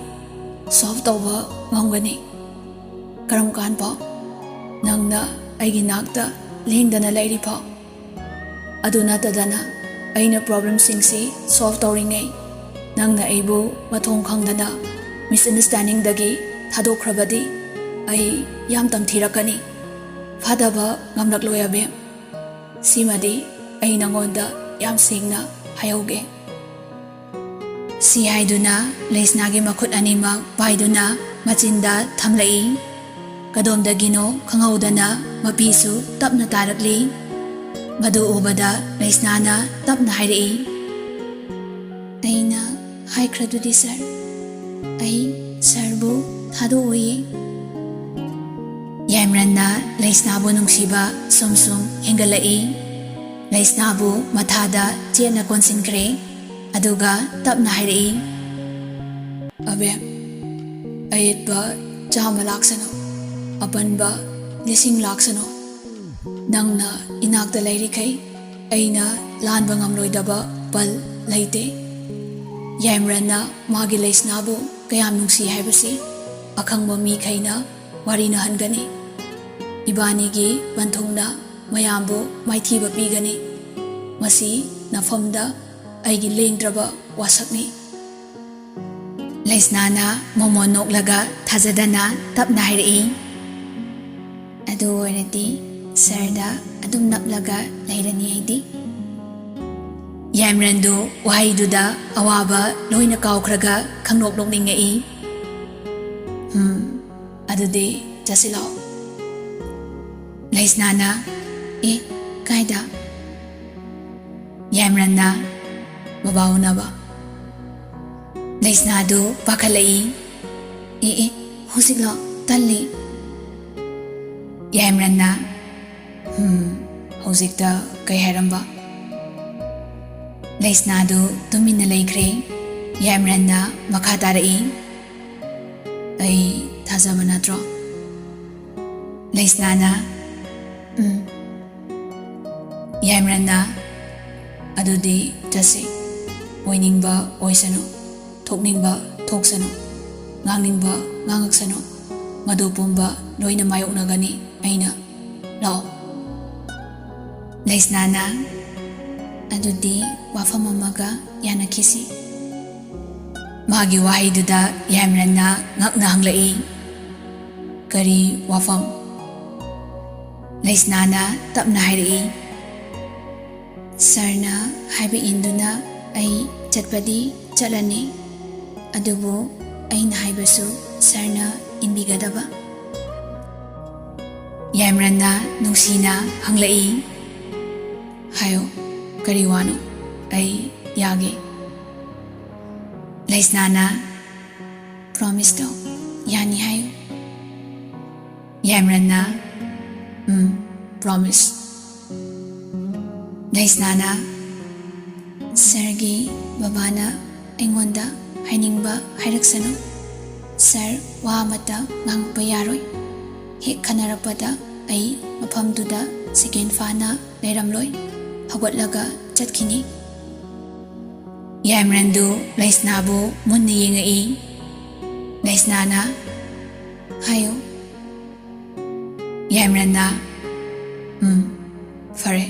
ꯁꯣꯜꯕ ꯇꯧꯕ ꯉꯝꯒꯅꯤ꯫ ꯀꯔꯝ ꯀꯥꯟ ꯐꯥꯎ? ꯅꯪꯅ ꯑꯩꯒꯤ ꯅꯥꯛꯇ ꯂꯦꯡꯗꯅ ꯂꯩꯔꯤ ꯐꯥꯎ꯫ ꯑꯗꯨ ꯅꯠꯇꯗꯅ ꯑꯩꯅ ꯄ꯭ꯔꯣꯕ꯭ꯂꯦꯝꯁꯤꯡꯁꯤ ꯁꯣꯜꯕ ꯇꯧꯔꯤꯉꯩ ꯅꯪꯅ ꯑꯩꯕꯨ ꯃꯊꯣꯡ ꯈꯪꯗꯅ ꯃꯤꯁꯑꯟꯗꯔꯁ꯭ꯇꯦꯟꯗꯤꯡꯗꯒꯤ ꯊꯥꯗꯣꯛꯈ꯭ꯔꯕꯗꯤ ꯑꯩ ꯌꯥꯝ ꯇꯝꯊꯤꯔꯛꯀꯅꯤ꯫ ꯐꯥꯊꯕ ꯉꯝꯂꯛꯂꯣꯏ, ꯑꯕꯦꯝ꯫ ꯁꯤꯃꯗꯤ ꯑꯩ ꯅꯉꯣꯟꯗ ꯌꯥꯝ ꯁꯦꯡꯅ ꯍꯥꯏꯍꯧꯒꯦ꯫" ꯁꯤ ꯍꯥꯏꯗꯨꯅ ꯂꯩꯁꯅꯥꯒꯤ ꯃꯈꯨꯠ ꯑꯅꯤꯃꯛ ꯄꯥꯏꯗꯨꯅ ꯃꯆꯤꯟꯗ ꯊꯝꯂꯛꯏ꯫ ꯀꯗꯣꯝꯗꯒꯤꯅꯣ ꯈꯪꯍꯧꯗꯅ ꯃꯄꯤꯁꯨ ꯇꯞꯅ ꯇꯥꯔꯛꯂꯤ꯫ ꯃꯗꯨ ꯎꯕꯗ ꯂꯩꯁꯅꯥꯅ ꯇꯞꯅ ꯍꯥꯏꯔꯛꯏ, "ꯑꯩꯅ ꯍꯥꯏꯈ꯭ꯔꯗꯨꯗꯤ ꯁꯥꯔ, ꯑꯩ ꯁꯥꯔꯕꯨ ꯊꯥꯗꯣꯛꯑꯣꯏꯌꯦ꯫" ꯌꯥꯏꯃꯔꯟꯅ ꯂꯩꯁꯅꯥꯕꯨ ꯅꯨꯡꯁꯤꯕ ꯁꯨꯝ ꯁꯨꯝ ꯍꯦꯟꯒꯠꯂꯛꯏ꯫ ꯂꯩꯁꯅꯥꯕꯨ ꯃꯊꯥꯗ ꯆꯦꯠꯅ ꯀꯣꯟꯁꯤꯟꯈ꯭ꯔꯦ꯫ ꯑꯗꯨꯒ ꯇꯞꯅ ꯍꯥꯏꯔꯛꯏ, "ꯑꯕꯦꯝ, ꯑꯌꯦꯠꯄ ꯆꯥꯝꯃ ꯂꯥꯛꯁꯅꯨ, ꯑꯄꯟꯕ ꯂꯤꯁꯤꯡ ꯂꯥꯛꯁꯅꯨ, ꯅꯪꯅ ꯏꯅꯥꯛꯇ ꯂꯩꯔꯤꯈꯩ ꯑꯩꯅ ꯂꯥꯟꯕ ꯉꯝꯂꯣꯏꯗꯕ ꯄꯜ ꯂꯩꯇꯦ꯫" ꯌꯥꯏꯃꯔꯟꯅ ꯃꯥꯒꯤ ꯂꯩꯁꯅꯥꯕꯨ ꯀꯌꯥꯝ ꯅꯨꯡꯁꯤ ꯍꯥꯏꯕꯁꯤ ꯑꯈꯪꯕ ꯃꯤꯈꯩꯅ ꯋꯥꯔꯤꯅꯍꯟꯒꯅꯤ꯫ ꯏꯕꯥꯅꯤꯒꯤ ꯄꯟꯊꯨꯡꯅ ꯃꯌꯥꯝꯕꯨ ꯃꯥꯏꯊꯤꯕ ꯄꯤꯒꯅꯤ꯫ ꯃꯁꯤ ꯅꯐꯝꯗ ꯑꯩꯒꯤ ꯂꯦꯡꯗ꯭ꯔꯕ ꯋꯥꯁꯛꯅꯤ꯫ ꯂꯩꯁꯅꯥꯅ ꯃꯣꯃꯣꯟ ꯅꯣꯛꯂꯒ ꯊꯥꯖꯗꯅ ꯇꯞꯅ ꯍꯥꯏꯔꯛꯏ, "ꯑꯗꯨ ꯑꯣꯏꯔꯗꯤ ꯁꯥꯔꯗ ꯑꯗꯨꯝ ꯅꯞꯂꯒ ꯂꯩꯔꯅꯤ ꯑꯩꯗꯤ꯫" ꯌꯥꯏꯃꯔꯟꯗꯨ ꯋꯥꯍꯩꯗꯨꯗ ꯑꯋꯥꯕ ꯂꯣꯏꯅ ꯀꯥꯎꯈ꯭ꯔꯒ ꯈꯪꯅꯣꯛ ꯅꯣꯛꯅꯤꯡꯉꯛꯏ꯫ "ꯍꯝ, ꯑꯗꯨꯗꯤ ꯆꯠꯁꯤꯂꯣ꯫" ꯂꯩꯁꯅꯥꯅ, "ꯑꯦ, ꯀꯥꯏꯗ?" ꯌꯥꯏꯃꯔꯟꯅ, "ꯕꯕꯥ ꯎꯅꯕ꯫" ꯂꯩꯁꯅꯥꯗꯨ ꯄꯥꯈꯠꯂꯛꯏ꯫ "ꯑꯦ, ꯑꯦ, ꯍꯧꯖꯤꯛꯂꯣ? ꯇꯜꯂꯤ꯫" ꯌꯥꯏꯃꯔꯟꯅ, "ꯍꯝ, ꯍꯧꯖꯤꯛꯇ ꯀꯩ ꯍꯥꯏꯔꯝꯕ?" ꯂꯩꯁꯅꯥꯗꯨ ꯇꯨꯃꯤꯟꯅ ꯂꯩꯈ꯭ꯔꯦ꯫ ꯌꯥꯏꯃꯔꯟꯅ ꯃꯈꯥ ꯇꯥꯔꯛꯏ, "ꯑꯩ ꯊꯥꯖꯕ ꯅꯠꯇ꯭ꯔꯣ?" ꯂꯩꯁꯅꯥꯅ, "ꯎꯝ꯫" ꯌꯥꯏꯃꯔꯟꯅ, "ꯑꯗꯨꯗꯤ ꯆꯠꯁꯤ꯫ ꯑꯣꯏꯅꯤꯡꯕ ꯑꯣꯏꯁꯅꯨ, ꯊꯣꯛꯅꯤꯡꯕ ꯊꯣꯛꯁꯅꯨ, ꯉꯥꯡꯅꯤꯡꯕ ꯉꯥꯡꯉꯛꯁꯅꯨ, ꯃꯗꯨ ꯄꯨꯝꯕ ꯂꯣꯏꯅ ꯃꯥꯌꯣꯛꯅꯒꯅꯤ ꯑꯩꯅ꯫ ꯂꯥꯛꯑꯣ꯫" ꯂꯩꯁꯅꯥꯅ, "ꯑꯗꯨꯗꯤ ꯋꯥꯐꯝ ꯑꯃꯒ ꯌꯥꯅꯈꯤꯁꯤ꯫" ꯃꯥꯒꯤ ꯋꯥꯍꯩꯗꯨꯗ ꯌꯥꯏꯃꯔꯟꯅ ꯉꯛꯅ ꯍꯪꯂꯛꯏ, "ꯀꯔꯤ ꯋꯥꯐꯝ?" ꯂꯩꯁꯅꯥꯅ ꯇꯞꯅ ꯍꯥꯏꯔꯛꯏ, "ꯁꯥꯔꯅ ꯍꯥꯏꯕ ꯏꯟꯗꯨꯅ ꯑꯩ ꯆꯠꯄꯗꯤ ꯆꯠꯂꯅꯤ, ꯑꯗꯨꯕꯨ ꯑꯩꯅ ꯍꯥꯏꯕꯁꯨ ꯁꯥꯔꯅ ꯏꯟꯕꯤꯒꯗꯕ꯫ ꯌꯥꯏꯃꯔꯟꯅ ꯅꯨꯡꯁꯤꯅ ꯍꯪꯂꯛꯏ, "ꯍꯥꯏꯌꯣ, ꯀꯔꯤ ꯋꯥꯅꯣ? ꯑꯩ ꯌꯥꯒꯦ꯫" ꯂꯩꯁꯅꯥꯅ, "ꯄ꯭ꯔꯣꯃꯤꯁꯇꯣ ꯌꯥꯅꯤ ꯍꯥꯏꯌꯨ꯫" ꯌꯥꯏꯃꯔꯟꯅ, "ꯎꯝ, ꯄ꯭ꯔꯣꯃꯤꯁ꯫" ꯂꯩꯁꯅꯥꯅ, "ꯁꯥꯔꯒꯤ ꯕꯕꯥꯅ ꯑꯩꯉꯣꯟꯗ ꯍꯥꯏꯅꯤꯡꯕ ꯍꯥꯏꯔꯛꯁꯅꯨ꯫ ꯁꯥꯔ ꯋꯥ ꯑꯃꯠꯇ ꯉꯥꯡꯉꯛꯄ ꯌꯥꯔꯣꯏ꯫ ꯍꯦꯛ ꯈꯟꯅꯔꯛꯄꯗ ꯑꯩ ꯃꯐꯝꯗꯨꯗ ꯁꯦꯀꯦꯟ ꯐꯥꯅ ꯂꯩꯔꯝꯂꯣꯏ, ꯍꯧꯒꯠꯂꯒ ꯆꯠꯈꯤꯅꯤ꯫" ꯌꯥꯏꯃꯔꯟꯗꯨ ꯂꯩꯁꯅꯥꯕꯨ ꯃꯨꯟꯅ ꯌꯦꯡꯉꯛꯏ꯫ ꯂꯩꯁꯅꯥꯅ, "ꯍꯥꯏꯌꯨ꯫" ꯌꯥꯏꯃꯔꯟꯅ, "ꯎꯝ, ꯐꯔꯦ,